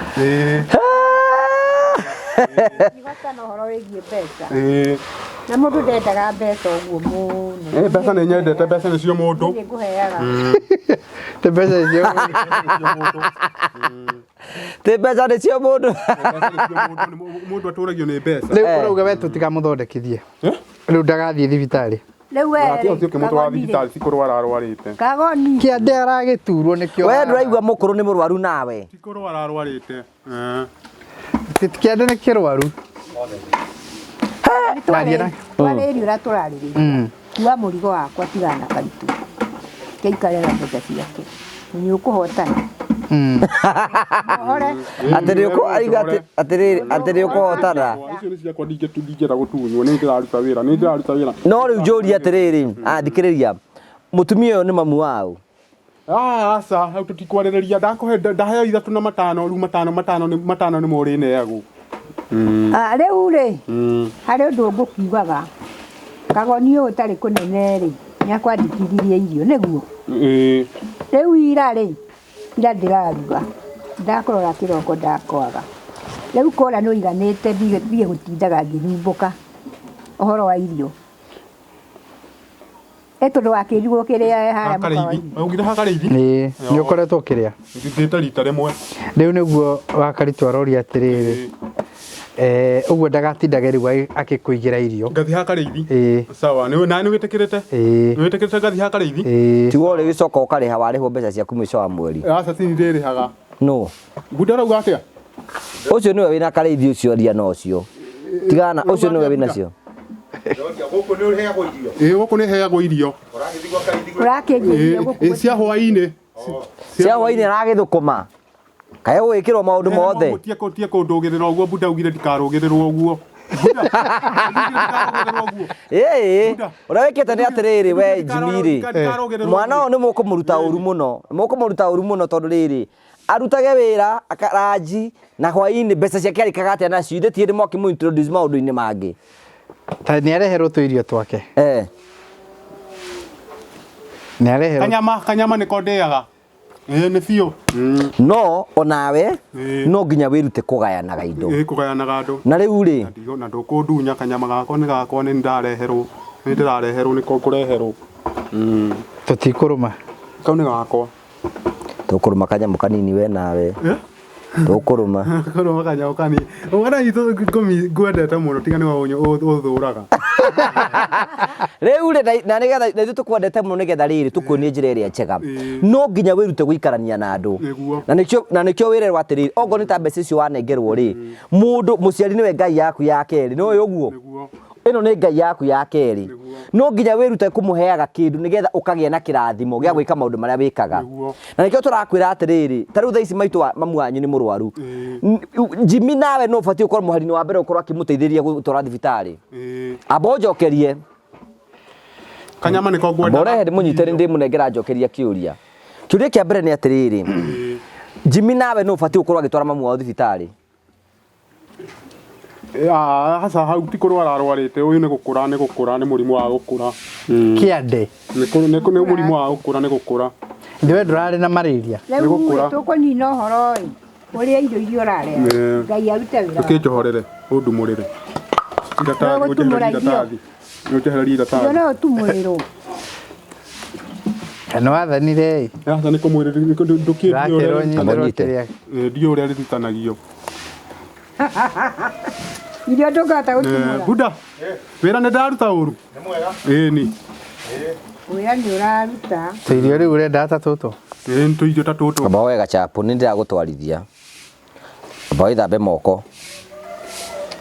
S6: Igota na ũhoro wĩgiĩ mbeca. Na mũndũ ndendaga mbeca ũguo mũno.
S1: Eh, mbeca nĩ nyendete, mbeca nĩcio mũndũ.
S6: Niĩ ngũheaga.
S3: Ti mbeca icio.
S2: Ti mbeca nĩcio mũndũ.
S1: Mbeca nĩcio mũndũ, mũndũ atũragio nĩ mbeca.
S3: Rĩu
S2: Eh.
S3: ũrauga we tũtikamũthondekithie.
S1: Eh?
S3: Rĩu ndagathiĩ thibitarĩ.
S6: Rĩu we
S1: Ati
S6: rĩ,
S1: ũcio ũkĩmũtwara
S6: Kagoni rĩ,
S1: thibitarĩ ti kũrwara arwarĩte.
S6: Kagoni.
S3: Kĩande aragĩturwo nĩkĩo.
S2: We ndũraigua mũkũrũ nĩ mũrwaru nawe.
S1: Ti kũrwara arwarĩte. Eh.
S3: Kĩande nĩ kĩrwaru. Waria na-
S6: Twarĩria ũrĩa tũrarĩrĩria. Kua mũrigo wakwa tigana na karitũ. Kĩikare na mbeca ciake. Nĩ ũkũhotana. Mohore.
S2: Atĩ nĩ ũkũ aiga atĩ atĩrĩrĩ atĩ nĩ ũkũhotana.
S1: Icio nĩ ciakwa ndingĩenda gũtunywo, nĩ ndĩraruta wĩra, nĩ ndĩraruta wĩra.
S2: No rĩu njũrie atĩrĩrĩ, ah thikĩrĩria. Mũtumia ũyũ nĩ mamu wao.
S1: Ah, aca, hau tũtikwarĩrĩria, ndakũhe ndaheo ithatũ na matano, rĩu matano matano nĩ matano nĩmo ũrĩneagwo.
S6: Ah, rĩu rĩ, harĩ ũndũ ngũkiugaga. Kagoni ũyũ ũtarĩ kũnene rĩ, nĩakwandĩkithirie irio nĩguo.
S1: Ĩĩ.
S6: Rĩu ira rĩ, ira ndĩraruga, ndakũrora kĩroko ndakwaga. Rĩu kũrĩa nĩ ũiganĩte ndige gũtindaga ngĩthumbũka ũhoro wa irio. Ĩ tondũ wakĩrigwo kĩrĩa harĩa
S1: Hakarĩithi.
S6: mũkawa-inĩ.
S1: Waugire hakarĩithi?
S3: Ĩĩ, nĩ ũkoretwo ũkĩrĩa.
S1: Ndĩte rita rĩmwe.
S3: Rĩu nĩguo wakaritũ aroria atĩrĩrĩ, eh, ũguo ndagatindage rĩu akĩkũigĩra irio.
S1: Ngathi hakarĩithi?
S3: Ĩĩ.
S1: Sawa, nĩ na nĩ wĩtĩkĩrĩte?
S3: Ĩĩ.
S1: Nĩ wĩtĩkĩrĩte ngathi hakarĩithi?
S3: Ĩĩ.
S2: Tiwe ũrĩgĩcoka ũkarĩha warĩhwo mbeca ciaku mũico wa mweri.
S1: Aca ti ndĩrĩhaga.
S2: No.
S1: Bunda arauga atĩa?
S2: Ũcio nĩwe wĩna karĩithi ũcio aria na ũcio. Tigana ũcio nĩwe wĩna cio.
S5: Gũkũ nĩ ũheagwo irio.
S1: Ĩĩ gũkũ nĩ heagwo irio.
S5: Ũragĩthiĩ gwa Karĩithi gwĩ-
S6: Ũrakĩnjĩria
S1: Ĩĩ,
S6: gũkũ
S1: ĩĩ, cia hwaĩ-inĩ.
S2: Cia hwaĩ-inĩ aragĩthũkũma. Kaĩ ũgwĩkĩrwo maũndũ mothe.
S1: Tie kũ tie kũndũgĩrĩra ũguo Bunda augire ndikarũgĩrĩrwo ũguo. Bunda, augire ndikarũgĩrĩrwo ũguo.
S2: Ĩĩ,
S1: Bunda.
S2: ũrĩa wĩkĩte nĩ atĩrĩrĩ we Jimmy rĩ.
S1: Ndikarũgĩrĩrwo
S2: Mwana ũyũ nĩ mũkũmũruta ũru mũno. Mũkũmũruta ũru mũno tondũ rĩrĩ arutage wĩra akaranji na hwaĩ-inĩ mbeca ciake arĩkaga atĩa nacio ithe ti hĩndĩ mwakĩmũ introduce maũndũ-inĩ mangĩ.
S3: Ta nĩ areherwo tũirio twake.
S2: Eh.
S3: Nĩ areherwo.
S1: Kanyama kanyama nĩko ndĩaga. Ĩĩ nĩ biũ.
S2: No onawe
S1: Ĩĩ.
S2: no nginya wĩrute kũgayanaga indo.
S1: Ĩĩ kũgayanaga andũ.
S2: Na rĩu rĩ
S1: Ndigo na ndũkũndunya kanyama gakwa nĩ gakwa nĩ ndareherwo. Nĩ ndĩrareherwo nĩko ngũreherwo.
S3: Tũtikũrũma.
S1: Kau nĩ gakwa.
S2: tũkũrũma kanyamũ kanini we nawe.
S1: Eh?
S2: Tũkũrũma.
S1: Kũrũma kanyamũ kanini. Wana itũ ngũmi ngwendete mũno tiga nĩwe ũthũraga.
S2: Rĩu rĩ na nĩgetha na ithuĩ tũkwendete mũno nĩgetha rĩrĩ tũkuonie njĩra ĩrĩa njega.
S1: Ĩĩ.
S2: No nginya wĩrute gũikarania na andũ.
S1: Nĩguo.
S2: Na nĩkĩo na nĩkĩo wĩrerwo atĩrĩrĩ okorwo nĩ ta mbeca icio wanengerwo rĩ mũndũ mũciari nĩwe ngai yaku ya kerĩ nĩũĩ ũguo
S1: Nĩguo.
S2: ĩno nĩ ngai yaku ya kerĩ
S1: Nĩguo.
S2: no nginya wĩrute kũmũheaga kĩndũ nĩgetha ũkagĩa na kĩrathimo gĩa gwĩka maũndũ marĩa wĩkaga
S1: Nĩguo.
S2: na nĩkĩo tũrakwĩra atĩrĩrĩ ta rĩu thaa ici maitũ wa mamu wanyu nĩ mũrwaru
S1: Ĩĩ.
S2: Jimmy nawe no ũbatiĩ ũkorwo mũhari-inĩ wa mbere ũkorwo akĩmũteithĩrĩria gũtwara thibitarĩ
S1: Ĩĩ.
S2: amba ũnjokerie
S1: Kanyama nĩko
S2: amba
S1: ngwendaga.
S2: ũrehe ndĩmũnyite ndĩmũnengera njokeria kĩũria kĩũria kĩa mbere nĩ atĩrĩrĩ Jimmy nawe no ũbatiĩ gũkorwo agĩtwara mamu wao thibitarĩ
S1: Ah, aca hau ti kũrwara arwarĩte ũyũ nĩ gũkũra nĩ gũkũra nĩ mũrimũ wa gũkũra.
S3: Kĩande.
S1: Nĩ nĩ mũrimũ wa gũkũra nĩ gũkũra.
S3: Ndĩwe ndũrarĩ na malaria.
S6: Rĩu
S1: Nĩ gũkũra.
S6: rĩ, tũkũnina ũhoro ĩ, ũrĩa irio iria ũrarĩa.
S1: Ĩĩ.
S6: Ngai arute wĩra.
S1: Ũkĩnjohorere ũndumũrĩre. Iratathi
S6: Nĩũgũtumũra
S1: ũnjehererie
S6: irio.
S1: iratathi. Ũnjehererie
S6: Irio
S1: iratathi.
S6: no ũtumũrĩrwo.
S3: Kana wathanire ĩ.
S1: Aca nĩ kũmwĩrĩria ndũkĩ
S3: Ndũrakĩrwo nyitĩrwo
S2: Anyite.
S3: kĩrĩa.
S1: ndiũ ũrĩa rĩrutanagio.
S6: Irio ndũngĩhota gũtumũra.
S1: Buda wĩra nĩ ndaruta ũru.
S5: Nĩ mwega.
S1: Ĩĩ ni.
S6: Wĩra nĩ ũraruta.
S3: Tũirio rĩu ũrenda ta tũtũ.
S1: Ĩĩ nĩ tũirio ta tũtũ.
S2: amba woe gachapo nĩ ndĩragũtwarithia amba wĩthambe moko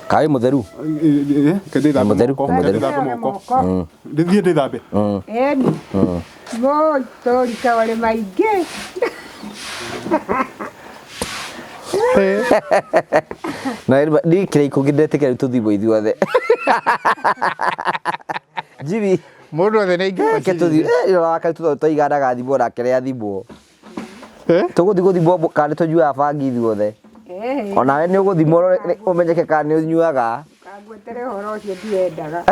S2: kaĩ mũtheru
S1: Ĩĩ ke ndĩthambe
S2: Mũtheru,
S1: moko.
S2: mũtheru.
S1: Ndĩthambe moko. Ndĩthiĩ ndĩthambe.
S6: Ĩni. Woi, tũrika ũrĩ maingĩ.
S2: na niĩ kĩraikũ ndetĩkĩra rĩu tũthimwo ithuothe Jimmy
S3: Mũndũ othe nĩ aingĩra
S2: reke tũthi rora karitũ twaiganaga thimwo nake rĩa thimwo
S3: Eh?
S2: tũgũthiĩ gũthimwo kana nĩ tũnyuaga bangi ithuothe
S6: Ĩĩ.
S2: onawe nĩ ũgũthimwo ũrore- ũmenyeke kana nĩ ũnyuaga
S6: Kangwetere ũhoro ũcio ndiendaga.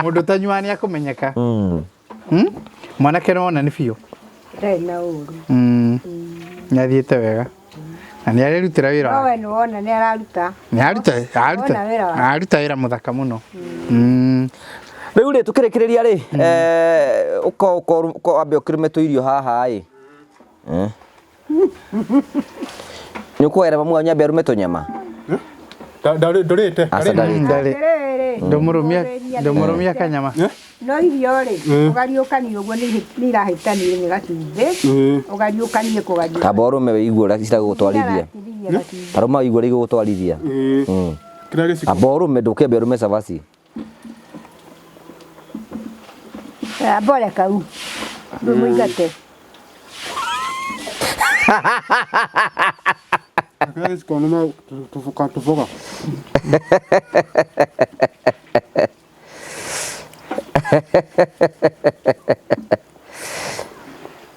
S3: Mũndũ ũtanyuaga nĩ akũmenyeka. Hmm? Mwanake nĩ wona nĩ biũ.
S6: Ndarĩ na ũru.
S3: Nĩ athiĩte wega. Na nĩ arerutĩra wĩra
S6: No
S3: wake.
S6: we nĩ wona nĩ araruta.
S3: Nĩ aruta aruta
S6: Wona wĩra wake.
S3: aruta wĩra mũthaka mũno. Mm.
S2: Rĩu rĩ tũkĩrĩkĩrĩria rĩ eh, ũko ũko ũko wambe ũkĩrũme tũirio haha ĩ. Eh. Nĩ ũkũgera mamu wanyu ambe arũme tũnyama?
S1: Ndũrĩte.
S2: Aca ndarĩte.
S3: Ndarĩ.
S6: Atĩrĩrĩ.
S3: Ndũmũrũmia ndũmũrũmia kanyama.
S6: No irio rĩ, ũgariũkanie ũguo nĩ irahĩtanire nĩ gacumbĩ. Ũgariũkanie kũgariũkania.
S2: Tamba ũrũme wĩigue ũrĩa ciragũgũtwarithia. Arũma wĩigue ũrĩa igũgũtwarithia. Mm.
S1: Kĩrĩa gĩciko.
S2: Amba ũrũme ndũkĩambe ũrũme cabaci.
S6: Mbore kau. Ndũmũingate.
S1: Kĩrĩa gĩciko nĩ tũboga tũboga.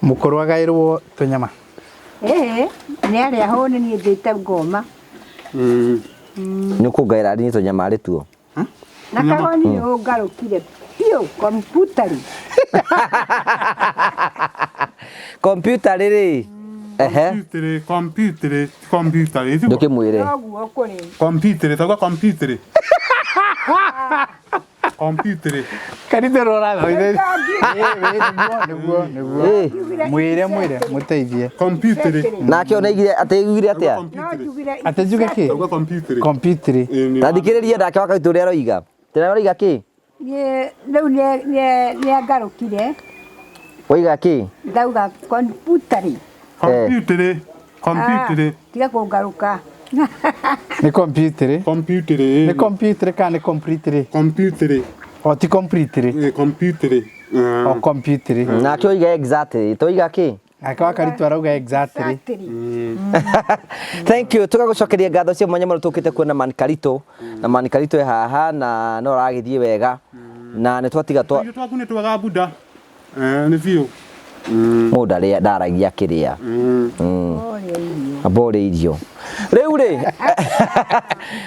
S3: Mũkũrũ agaĩrwo tũnyama.
S6: Ĩĩ, nĩ arĩa hũni niĩ ndĩte ngoma.
S2: Nĩ ũkũngaĩra niĩ tũnyama arĩ tuo.
S6: Na kagoni nĩ ũngarũkire biũ komputari.
S2: Kompiuta rĩrĩ. Ehe.
S1: Kompyutarĩ, kompyutarĩ, kompyutarĩ.
S2: Ndũkĩmwĩre.
S6: Noguo kũrĩ.
S1: Kompyutarĩ, tauga kompyutarĩ. Kompyutarĩ.
S3: Kanitha ũrathomithia. Nĩguo nĩguo nĩguo.
S2: Ĩ.
S3: Mwĩre mwĩre mũteithie.
S1: Kompyutarĩ.
S2: Nake ona aigire atĩ aiguire atĩa?
S6: No njugire
S3: Atĩ njuge kĩ?
S1: Tauga kompyutarĩ.
S3: Kompyutarĩ.
S2: Ta thikĩrĩria nake wakaitũ ũrĩa aroiga. Tena aroiga kĩ?
S6: Niĩ rĩu nĩ angarũkire
S2: Waiga kĩ?
S6: ndauga komputari.
S1: Kompyutarĩ. Kompyutarĩ.
S6: Tiga kũngarũka.
S3: Nĩ kompyutarĩ.
S1: Kompyutarĩ.
S3: Nĩ kompyutarĩ kana nĩ kompyutarĩ?
S1: Kompyutarĩ.
S3: O ti kompyutarĩ.
S1: Kompyutarĩ.
S3: O kompyutarĩ.
S2: Nake oiga exactly. Toiga kĩ?
S3: Nake wakaritũ arauga exactly.
S6: Exactly.
S2: Thank you. Tũgagũcokeria ngatho cia mwanya mũno tũkĩte kuona Man Karito na Man Karito e haha na no aragĩthiĩ wega na nĩ twatiga twa
S1: Tũirio twaku nĩ twega Buda. Nĩ biũ.
S2: mũndũ ndarĩa ndaragia kĩrĩa.
S6: Ũrĩa irio.
S2: Amba ũrĩe irio. Rĩu rĩ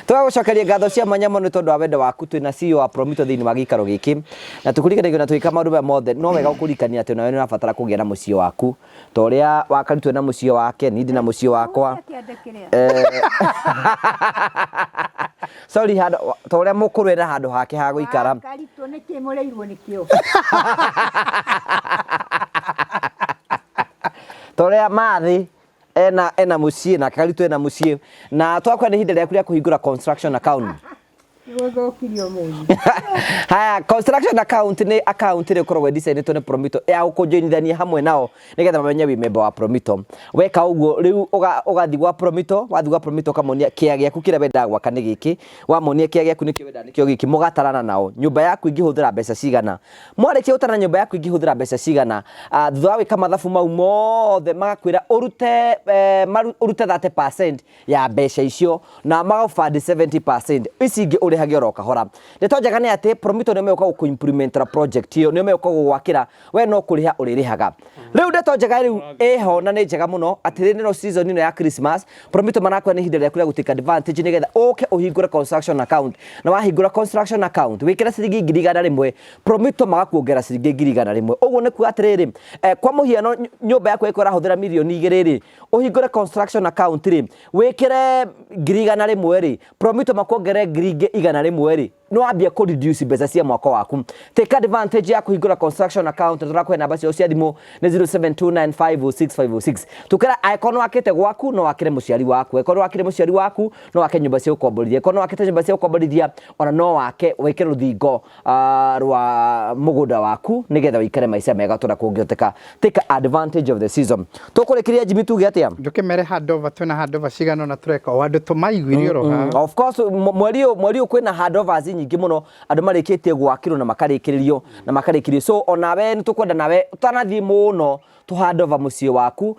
S2: tũgagũcokeria ngatho cia mwanya mũno nĩ tondũ wa wendo waku twĩna CEO wa Promito thĩinĩ wa gĩikaro gĩkĩ na tũkũririkanagia na tũgĩka maũndũ maya mothe no wega gũkũririkania atĩ onawe nĩ ũrabatara kũgĩa na mũciĩ waku ta ũrĩa Wakaritũ ena mũciĩ wake niĩ ndĩ na mũciĩ wakwa.
S6: Kĩande kĩrĩa.
S2: Sorry handũ ta ũrĩa mũkũrũ ena handũ hake ha gũikara.
S6: Karitũ nĩkĩ mũrĩirwo nĩkĩo.
S2: Ta ũrĩa Mathĩ ena ena mũciĩ na Karitũ ena mũciĩ na twakwa nĩ ihinda rĩaku rĩa kũhingũra construction account.
S6: Nĩgũthũkirio mũno.
S2: Haya, construction account nĩ account ĩrĩa ĩkoragwo ĩdesignĩtwo nĩ Promito ya gũkũjoinithania hamwe nao nĩgetha mamenye wĩ member wa Promito. Weka ũguo rĩu ũgathiĩ gwa Promito, wathiĩ gwa Promito ũkamonia kĩa gĩaku kĩrĩa wendaga gwaka nĩ gĩkĩ, wamonia kĩa gĩaku nĩkĩo wendaga nĩkĩo gĩkĩ, mũgatarana nao nyũmba yaku ingĩhũthĩra mbeca cigana. Mwarĩkia gũtarana nyũmba yaku ingĩhũthĩra mbeca cigana, thutha wa gwĩka mathabu mau mothe magakwĩra ũrute ũrute 30% ya mbeca icio na magagũbandi 70% ici ingĩ ũrĩhage oro kahora. Ndeto njega nĩ atĩ Promito nĩo megũka gũkũ-implementera project ĩyo, nĩo megũka gũgwakĩra, we no kũrĩha ũrĩrĩhaga. Rĩu ndeto njega rĩu ĩho na nĩ njega mũno atĩ rĩrĩ no season ĩno ya Christmas, Promito marakwĩra nĩ ihinda rĩaku rĩa gũ take advantage nĩgetha ũke ũhingũre construction account, na wahingũra construction account wĩkĩre ciringi 100,000, Promito magakuongerera ciringi 100,000. Ũguo nĩ kuga atĩrĩrĩ, kwa mũhiano nyũmba yaku ĩkorwo ĩrahũthĩra mirioni 2 rĩ, ũhingũre construction account rĩ, wĩkĩre 100,000 rĩ, Promito makuongerere 100,000 rĩ, nĩ wambia kũ reduce mbeca cia mwaka waku. Take advantage ya kũhingũra construction account, tũrakũhe namba ciao cia thimũ nĩ 0729506506. Tũkĩra angĩkorwo nĩ wakĩte gwaku no wakĩre mũciari waku, angĩkorwo nĩ wakĩre mũciari waku no wake nyũmba cia gũkomborithia, angĩkorwo nĩ wakĩte nyũmba cia gũkomborithia ona no wake wĩkĩre rũthingo rwa mũgũnda waku nĩgetha ũikare maica mega tũrĩa kũngĩhoteka. Take advantage of the season. Tũkũrĩkĩria Jimmy tuge atĩa?
S3: Ndũkĩmere handover, twĩna handover cigana ũna tũreka o andũ tũmaiguire oro haha.
S2: Of course, mweri ũyũ kwĩna handovers nyingĩ mũno, andũ marĩkĩtie gwakĩrwo na makarĩkĩrĩrio na makarĩkĩrio. So onawe nĩ tũkwenda nawe ũtanathiĩ mũno tũ handover mũciĩ waku,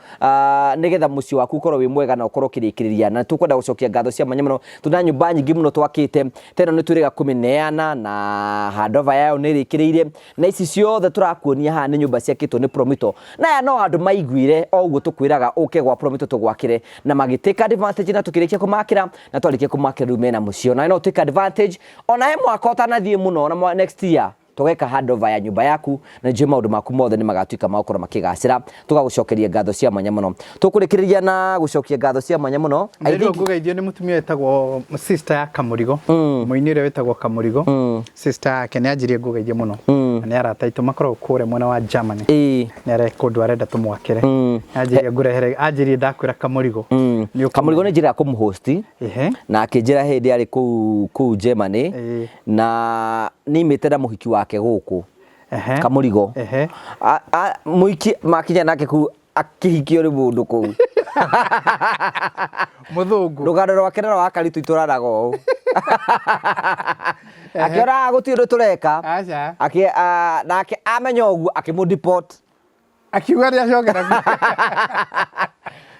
S2: nĩgetha mũciĩ waku ũkorwo wĩ mwega na ũkorwo ũkĩrĩkĩrĩria. Na tũkwenda gũcokia ngatho cia mwanya mũno, tũna nyũmba nyingĩ mũno twakĩte, ta ĩno nĩ twĩrĩga kũmĩneana na handover yayo nĩ ĩrĩkĩrĩire, na ici ciothe tũrakuonia haha nĩ nyũmba ciakĩtwo nĩ Promito. Na aya no andũ maiguire o ũguo tũkwĩraga ũke gwa Promito tũgwakĩre, na magĩ take advantage na tũkĩrĩkia kũmakĩra, na twarĩkia kũmakĩra rĩu mena mũciĩ. Ona no take advantage ona he mwaka ũtanathiĩ mũno, ona next year. Tũgeka handover ya nyũmba yaku na njũĩ maũndũ maku mothe nĩ magatuĩka ma gũkorwo makĩgacĩra. Tũgagũcokeria ngatho cia mwanya mũno. Tũkũrĩkĩrĩria na gũcokia ngatho cia mwanya mũno. I
S3: Ndĩrwo
S2: think
S3: ngũgeithio nĩ mũtumia wĩtagwo sister ya Kamũrigo, mũini ũrĩa wĩtagwo Kamũrigo, sister yake nĩ anjirie ngũgeithie mũno. Na nĩ arata aitũ makoragwo kũrĩa mwena wa Germany. Nĩ are kũndũ arenda tũmwakĩre. Anjirie ngũrehere, anjirie ndakwĩra Kamũrigo. Nĩ ũkũmenya.
S2: Kamũrigo nĩ njĩra ya kũmũhost na akĩnjĩra hĩndĩ arĩ kũu kũu Germany na nĩaimĩte na mũhiki wake gũkũ. Kamũrigo. Mũhiki makinya nake kũu akĩhikio nĩ mũndũ kũu.
S3: Mũthũngũ.
S2: Rũgano rwake na rwa Karitũ itũranaga ũũ. Akĩona gũtirĩ ũndũ tũreka.
S3: Aca.
S2: Nake amenya ũguo akĩmũ deport.
S3: Akiuga nĩ acokera.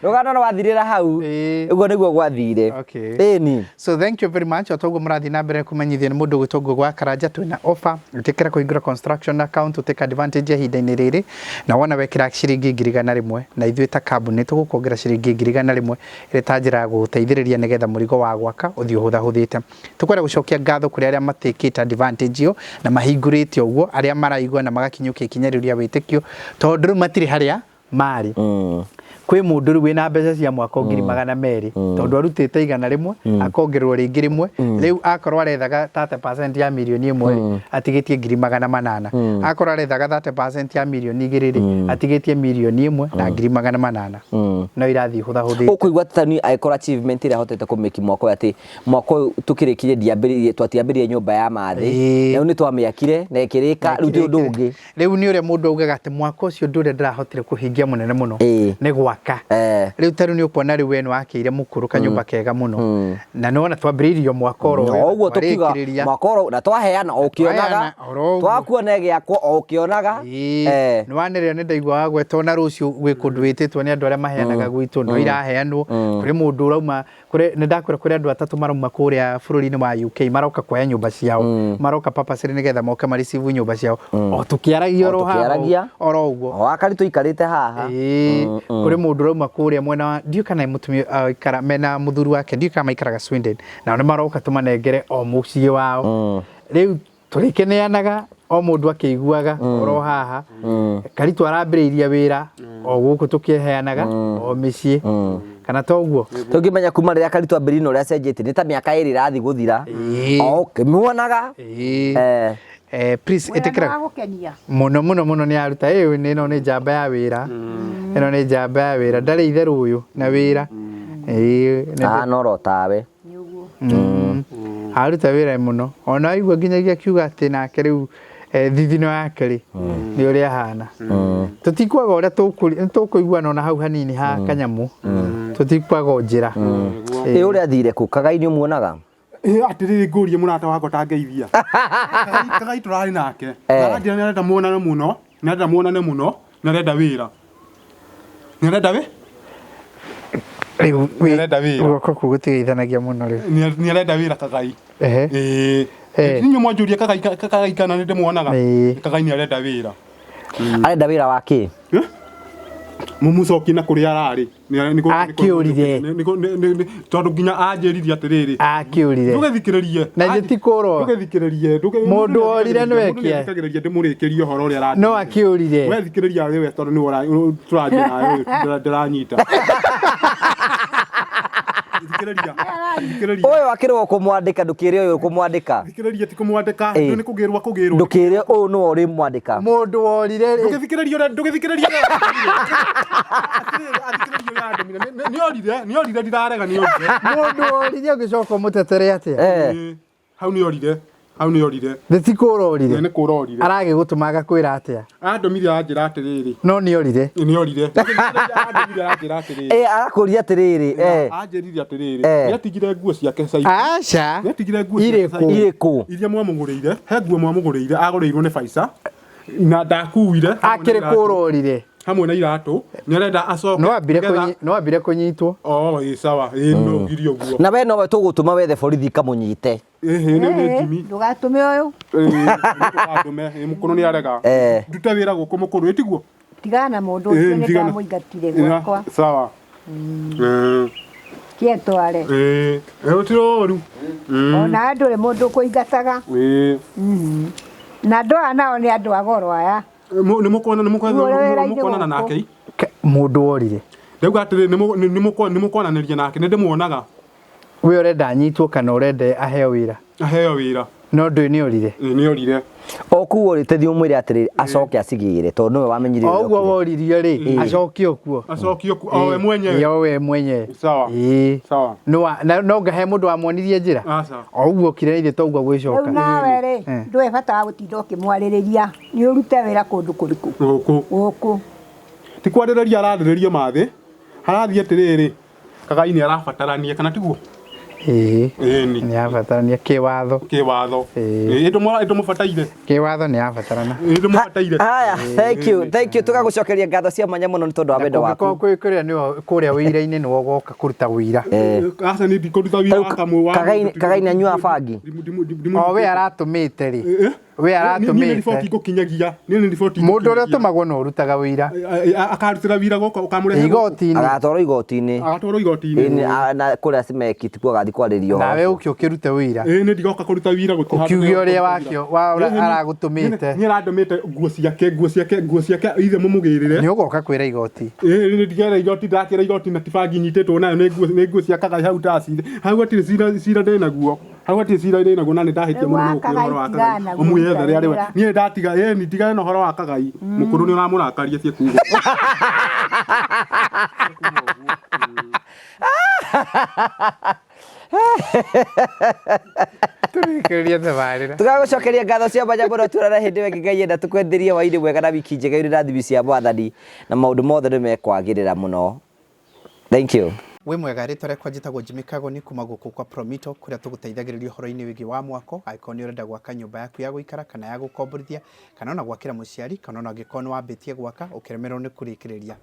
S2: Rũgano rwathirĩra hau. Ũguo nĩguo gwathire. Ĩni.
S3: So thank you very much. O toguo mũrathiĩ na mbere kũmenyithio nĩ mũndũ ũgwĩtwo Ngũgũ wa Karanja, twĩna offer. Ĩtĩkĩra kũhingũra construction account ũtake advantage ya ihinda-inĩ rĩrĩ, na wona wekĩra ciringi 100,000 na ithuĩ ta kambuni tũgũkuongerera ciringi 100,000 ĩrĩ ta njĩra ya gũgũteithĩrĩria nĩgetha mũrigo wa gwaka ũthiĩ ũhũthahũthĩte. Tũkwenda gũcokia ngatho kũrĩ arĩa matakĩte advantage ĩyo na mahingũrĩte ũguo, arĩa maraigua na magakinyũkia ikinya rĩu rĩa wĩtĩkio, tondũ rĩu matirĩ harĩa marĩ. Kwĩ mũndũ rĩu wĩna mbeca cia mwako 200,000 tondũ arutĩte 100 akongererwo rĩngĩ rĩmwe, rĩu akorwo arethaga 30% ya mirioni 1 rĩ, atigĩtie 800,000. Akorwo arethaga 30% ya mirioni 2 rĩ, atigĩtie 1,800,000. No irathiĩ hũthahũthĩte.
S2: Ũkũigua tani angĩkorwo achievement ĩrĩa ahotete kũmĩki mwaka ũyũ atĩ mwaka ũyũ tũkĩrĩkirie ndiambĩrĩirie twatiambĩrĩirie nyũmba ya mathĩ, rĩu nĩ twamĩakire na ĩkĩrĩka, rĩu ti ũndũ ũngĩ.
S3: Rĩu nĩ ũrĩa mũndũ augaga atĩ mwaka ũcio ũndũ ũrĩa ndĩrahotire kũhingia mũnene mũno nĩ gwaka. Rĩu ta rĩu nĩ ũkuona rĩu we nĩ wakĩire mũkũrũ kanyũmba kega mũno. Na nĩ wona twambĩrĩirie mwaka oro
S2: ũyũ, ũguo tũkiuga mwaka oro na twaheana o ũkĩonaga, twakuona ĩgĩakwo o ũkĩonaga.
S3: Nĩ wanĩrĩra nĩ ndaigua wagweta ona rũciũ gwĩ kũndũ wĩtĩtwo nĩ andũ arĩa maheanaga gwitũ no iraheanwo. Kũrĩ mũndũ ũrauma Kũrĩ, nĩ ndakwĩra kũrĩ andũ atatũ marauma kũrĩa bũrũri-inĩ wa UK maroka kuoya nyũmba ciao. Maroka purposely nĩgetha moke ma receive nyũmba ciao. O tũkĩaragia
S2: O
S3: oro haha
S2: tũkĩaragia.
S3: oro ũguo.
S2: O akari tũikarĩte haha.
S3: Ĩĩ, kũrĩ mũndũ ũrauma kũrĩa mwena wa, ndiũĩ kana mũtumia aikara mena mũthuri wake, ndiũĩ kana maikaraga Sweden. Nao nĩ maroka tũmanengere o mũciĩ wao. Rĩu tũrĩkĩneanaga o mũndũ akĩiguaga oro haha. Karitũ arambĩrĩirie wĩra o gũkũ tũkĩheanaga o mĩciĩ. Kana to ũguo?
S2: Tũngĩmenya kuma rĩrĩa Karitũ ambĩrĩirie na ũrĩa acenjetie nĩ ta mĩaka ĩrĩ ĩrathiĩ gũthira. O ũkĩmuonaga.
S3: Please
S6: Wĩra nĩ
S3: ĩtĩkĩra
S6: wa gũkenia.
S3: Mũno mũno mũno nĩ aruta. Ĩĩ ĩno nĩ njamba ya wĩra. Ĩno nĩ njamba ya wĩra. Ndarĩ itherũ ũyũ na wĩra. Ĩĩ, nĩ
S2: Ahana oro tawe.
S3: Aruta wĩra mũno. Ona aigua nginyagia akiuga atĩ nake rĩu thithino yake rĩ, nĩ ũrĩa ahana. Tũtikwaga ũrĩa tũkũiguana ona hau hanini ha kanyamũ. Tũtikwaga o njĩra.
S2: Ĩ ũrĩa athire kũ? Kagai nĩ ũmuonaga?
S1: Ĩ atĩrĩrĩ ngũrie mũrata wakwa tangeithia. Kagai tũrarĩ nake. Aranjĩra nĩ arenda muonane mũno, nĩ arenda muonane mũno, nĩ arenda wĩra. Nĩ arenda wĩ?
S3: Rĩu
S1: Nĩ arenda wĩra.
S3: Guoko kũu gũtigeithanagia mũno rĩu.
S1: Nĩ arenda wĩra Kagai.
S3: Ehe.
S1: Ĩĩ. Inyuĩ mwanjũria Kagai Kagai kana nĩ ndĩmuonaga? Kagai nĩ arenda wĩra.
S2: Arenda wĩra wa kĩ?
S1: Mũmũcokie na kũrĩa ararĩ.
S3: Akĩũrire.
S1: Tondũ nginya anjĩrire atĩrĩrĩ.
S3: Akĩũrire.
S1: Ndũgĩthikĩrĩrie.
S3: Na ithe ti kũrwo.
S1: Ndũgĩthikĩrĩrie.
S3: Mũndũ worire nĩwe kĩa.
S1: Ndũgĩthikĩrĩrie ndĩmũrĩkĩrie ũhoro ũrĩa aranjĩrire.
S3: No akĩũrire.
S1: We thikĩrĩria wewe tondũ nĩwe tũranjia nawe ndĩranyita. Thikĩrĩria. Thikĩrĩria.
S2: Ũyũ akĩrwo kũmwandĩka ndũkĩre ũyũ ũkũmwandĩka.
S1: Thikĩrĩria ti kũmwandĩka. Ndũ nĩ kũgĩrwo akũgĩrwo.
S2: Ndũkĩre ũyũ nĩwe ũrĩmwandĩka.
S3: Mũndũ worire rĩ.
S1: Ndũgĩthikĩrĩrie ũrĩa ndũgĩthikĩrĩrie ũrĩa Atĩrĩrĩ, athikĩrĩria ũrĩa andũmire. Nĩ orire, nĩ orire ndirarega nĩ orire.
S3: Mũndũ worire ũgĩcoka ũmũtetere atĩa?
S1: Ĩĩ, Hau nĩ orire. Hau nĩ orire.
S3: Nĩ ti kũra orire.
S1: Nĩ kũra orire.
S3: Aragĩgũtũma agakwĩra atĩa?
S1: Andũmire anjĩra atĩrĩrĩ.
S3: No nĩ orire.
S1: Nĩ orire. Andũmire anjĩra atĩrĩrĩ.
S2: Eh, arakũria atĩrĩrĩ. Eh.
S1: Anjĩrire atĩrĩrĩ. Nĩ atigire nguo ciake caiki.
S3: Aca.
S1: Nĩ atigire nguo ciake
S3: Irĩkũ?
S2: Irĩkũ?
S1: Iria mwamũgũrĩire. He nguo mwamũgũrĩire agũrĩirwo nĩ Faisa. Na ndakuire.
S3: Akĩrĩ kũra orire.
S1: Hamwe na iratũ. Nĩ arenda acoke.
S3: No ambire kũnyi no ambire kũnyitwo.
S1: Oh, ĩ sawa. Ĩ no ngirie ũguo.
S2: Na we nowe tũgũtũma wethe borithi kamũnyite.
S1: Ĩhĩ nĩ nĩ Jimmy.
S6: Ndũgatũme ũyũ.
S1: Ndũgatũme. Mũkũrũ nĩ arega. Ndute wĩra gũkũ mũkũrũ ĩtiguo?
S6: Tigana na mũndũ ũcio nĩ ndamũingatire gwakwa.
S1: Sawa.
S6: Kĩetware.
S1: Ĩĩ. Gũtirĩ ũru.
S6: Ona ndũrĩ mũndũ ũkũingataga.
S1: Ĩĩ.
S6: Na andũ aya nao nĩ andũ a goro aya.
S1: Nĩ mũkuona nĩ
S6: Rĩu ũrĩa wĩra-inĩ
S1: mũkuonana
S6: gũkũ.
S1: nake.
S3: Mũndũ worire.
S1: Ndauga atĩrĩ nĩ mũkwananĩria nake nĩ ndĩmuonaga.
S3: We ũrenda anyitwo kana ũrenda aheo wĩra?
S1: Aheo wĩra.
S3: No ndũĩ nĩ orire.
S1: Ĩĩ, nĩ orire.
S2: O kũu orĩte thiĩ ũmwĩre atĩrĩrĩ acoke acigĩre tondũ nĩwe wamenyire
S3: O
S2: ũrĩa
S3: ũguo
S2: okire.
S3: woririo rĩ, acoke o kuo.
S1: Acokio ku o we mwenyewe.
S3: Ĩĩ, o we mwenyewe.
S1: Sawa.
S3: Ĩĩ.
S1: Sawa.
S3: No ngahe mũndũ wamuonirie njĩra.
S1: Aca.
S3: O ũguo okire ithe to ũguo
S6: Rĩu
S3: gwĩcoka.
S6: nawe rĩ, ndũĩ bata wa gũtinda ũkĩmwarĩrĩria. Nĩ ũrute wĩra kũndũ kũrĩkũ?
S1: Gũkũ.
S6: Gũkũ.
S1: Ti kwarĩrĩria ararĩrĩria mathĩ. Harathiĩ atĩrĩrĩ Kagai nĩ arabatarania kana tiguo?
S3: Ĩĩ.
S1: Ĩni.
S3: Nĩ arabatarania kĩwatho.
S1: Kĩwatho.
S3: Ĩĩ.
S1: Ĩĩ ndũmũbataire.
S3: Kĩwatho nĩ arabatarana.
S1: Ĩĩ ndũmũbataire.
S2: Haya, thank you, thank you. Tũgagũcokeria ngatho cia mwanya mũno nĩ tondũ wa wendo waku.
S3: Kũngĩkorwo kwĩ kũrĩa nĩwe kũrĩa wĩira-inĩ nĩwe ũgoka kũruta ũira.
S1: Aca nĩ ndikũruta wĩra wa kamwe wa
S2: Kagai nĩ anyuaga bangi.
S3: O we aratũmĩte rĩ. We
S1: Niĩ nĩ
S3: aratũmĩte.
S1: riboti ngũkinyagia. Niĩ nĩ riboti.
S3: Mũndũ ũrĩa ũtũmagwo no ũrutaga wĩira.
S1: Akarutĩra wĩra gũkũ ũkamũrehe
S3: Igoti-inĩ.
S2: Agatwarwo igoti-inĩ.
S1: Agatwarwo igoti-inĩ.
S2: Ĩĩ, na kũrĩa Cemeki tikuo agathiĩ kwarĩrio ũhoro
S3: Nawe
S2: ũcio.
S3: ũke ũkĩrute wĩira.
S1: Ĩĩ nĩ ndigoka kũruta wĩra gũtirĩ handũ
S3: Ũkiuge
S1: ndĩroka
S3: ũrĩa
S1: kũruta
S3: wakĩo
S1: wĩra.
S3: wa ũrĩa
S1: Niĩ-
S3: aragũtũmĩte.
S1: Niĩ arandũmĩte nguo ciake nguo ciake nguo ciake ithe mũmũgĩrĩre.
S3: Nĩ ũgoka kwĩra igoti.
S1: Ĩĩ nĩ ndigera igoti ndakĩra igoti na ti bangi nyitĩtwo nayo nĩ nguo nĩ nguo cia Kagai hau ndacire. Hau hatirĩ cira cira ndĩ naguo. Hau hatirĩ cira ndĩ naguo na nĩ ndahĩtia
S6: Rĩu
S1: mũno
S6: wa
S1: nĩ gũkwĩra ũhoro wa
S6: Kagai
S1: Kagai.
S6: tigana naguo,
S1: Ũmwĩethere arĩ we.
S6: wĩra.
S1: Niĩ ndatiga ĩĩ nĩ ndigane na ũhoro wa Kagai. Mũkũrũ nĩ ũramũrakaria tie kuga.
S3: Tũrĩkĩrĩrie tabarĩra.
S2: Tũgagũcokeria ngatho cia mwanya mũno tuonane hĩndĩ ĩyo ĩngĩ Ngai enda tũkwenderie hwainĩ mwega na wiki njega irĩ na thimi cia mwathani na maũndũ mothe nĩ mekwagĩrĩra mũno. Thank you.
S5: Wĩ mwega, rĩtwa rĩakwa njĩtagwo Jimmy Kagoni kuma gũkũ kwa Promito kũrĩa tũgũteithagĩrĩria ũhoro-inĩ wĩgiĩ wa mwako, angĩkorwo nĩ ũrenda gwaka nyũmba yaku ya gũikara kana ya gũkomborithia, kana ona gwakĩra mũciari, kana ona angĩkorwo nĩ wambĩtie gwaka ũkĩremererwo nĩ kũrĩkĩrĩria.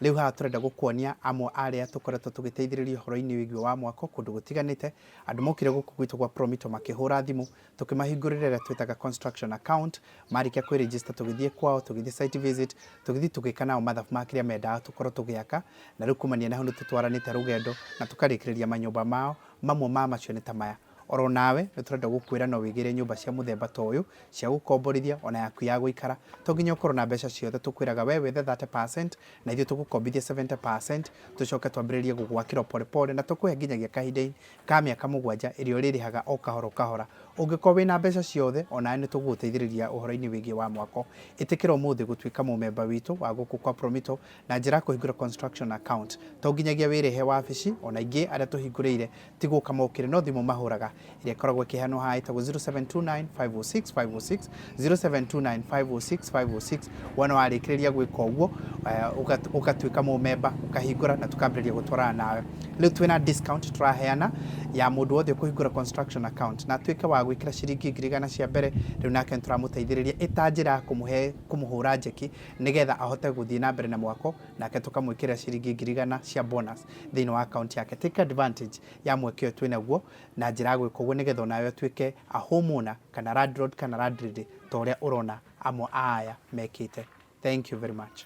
S5: Rĩu haha tũrenda gũkuonia amwe a arĩa tũkoretwo tũgĩteithĩrĩria ũhoro-inĩ wĩgiĩ wa mwako kũndũ gũtiganĩte. Andũ mokire gũkũ gwitũ gwa Promito makĩhũra thimũ, tũkĩmahingũrĩra ĩrĩa twĩtaga construction account, marĩkia kwĩ register tũgĩthiĩ kwao, tũgĩthiĩ site visit, tũgĩthiĩ tũgĩka nao mathabu ma kĩrĩa mendaga tũkorwo tũgĩaka, na rĩu kumania na hau nĩ tũtwaranĩte rũgendo na tũkarĩkĩrĩria manyũmba mao, mamwe ma macio nĩ ta maya. Oro nawe nĩ tũrenda gũkwĩra no wĩgĩre nyũmba cia mũthemba ta ũyũ cia gũkomborithia ona yaku ya gũikara. To nginya ũkorwo na mbeca ciothe, tũkwĩraga we wethe 30% na ithuĩ tũgũkombithie 70% tũcoke twambĩrĩrie gũgwakĩra o pole pole na tũkũhe nginyagia kahinda ka mĩaka 7 ĩrĩa ũrĩrĩhaga o kahora o kahora. Ũngĩkorwo wĩna mbeca ciothe onawe nĩ tũgũgũteithĩrĩria ũhoro-inĩ wĩgiĩ wa mwako. Ĩtĩkĩra ũmũthĩ gũtuĩka mũmemba witũ wa gũkũ kwa Promito na njĩra ya kũhingũra construction account. To nginyagia wĩrĩhe wabici, ona aingĩ arĩa tũhingũrĩire ti gũka mokire no thimũ mahũraga ĩrĩa ĩkoragwo ĩkĩheanwo haha ĩtagwo 0729 506 506, 0729 506 506. Wona warĩkĩrĩria gwĩka ũguo ũgatuĩka mũmemba ũkahingũra na tũkambĩrĩria gũtwarana nawe. Rĩu twĩna discount tũraheana ya mũndũ wothe ũkũhingũra construction account na atuĩke wa gwĩkĩra ciringi 100,000 cia mbere, rĩu nake nĩ tũramũteithĩrĩria ĩta njĩra ya kũmũhe kũmũhũra njeki nĩgetha ahote gũthiĩ na mbere na mwako, nake tũkamwĩkĩrĩra ciringi 100,000 cia bonus thĩinĩ wa account yake. Take advantage ya mweke ũyũ twĩnaguo na njĩra ya gwĩka ũguo nĩgetha onawe ũtuĩke a homeowner kana landlord kana landlady ta ũrĩa ũrona amwe a aya mekĩte. Thank you very much.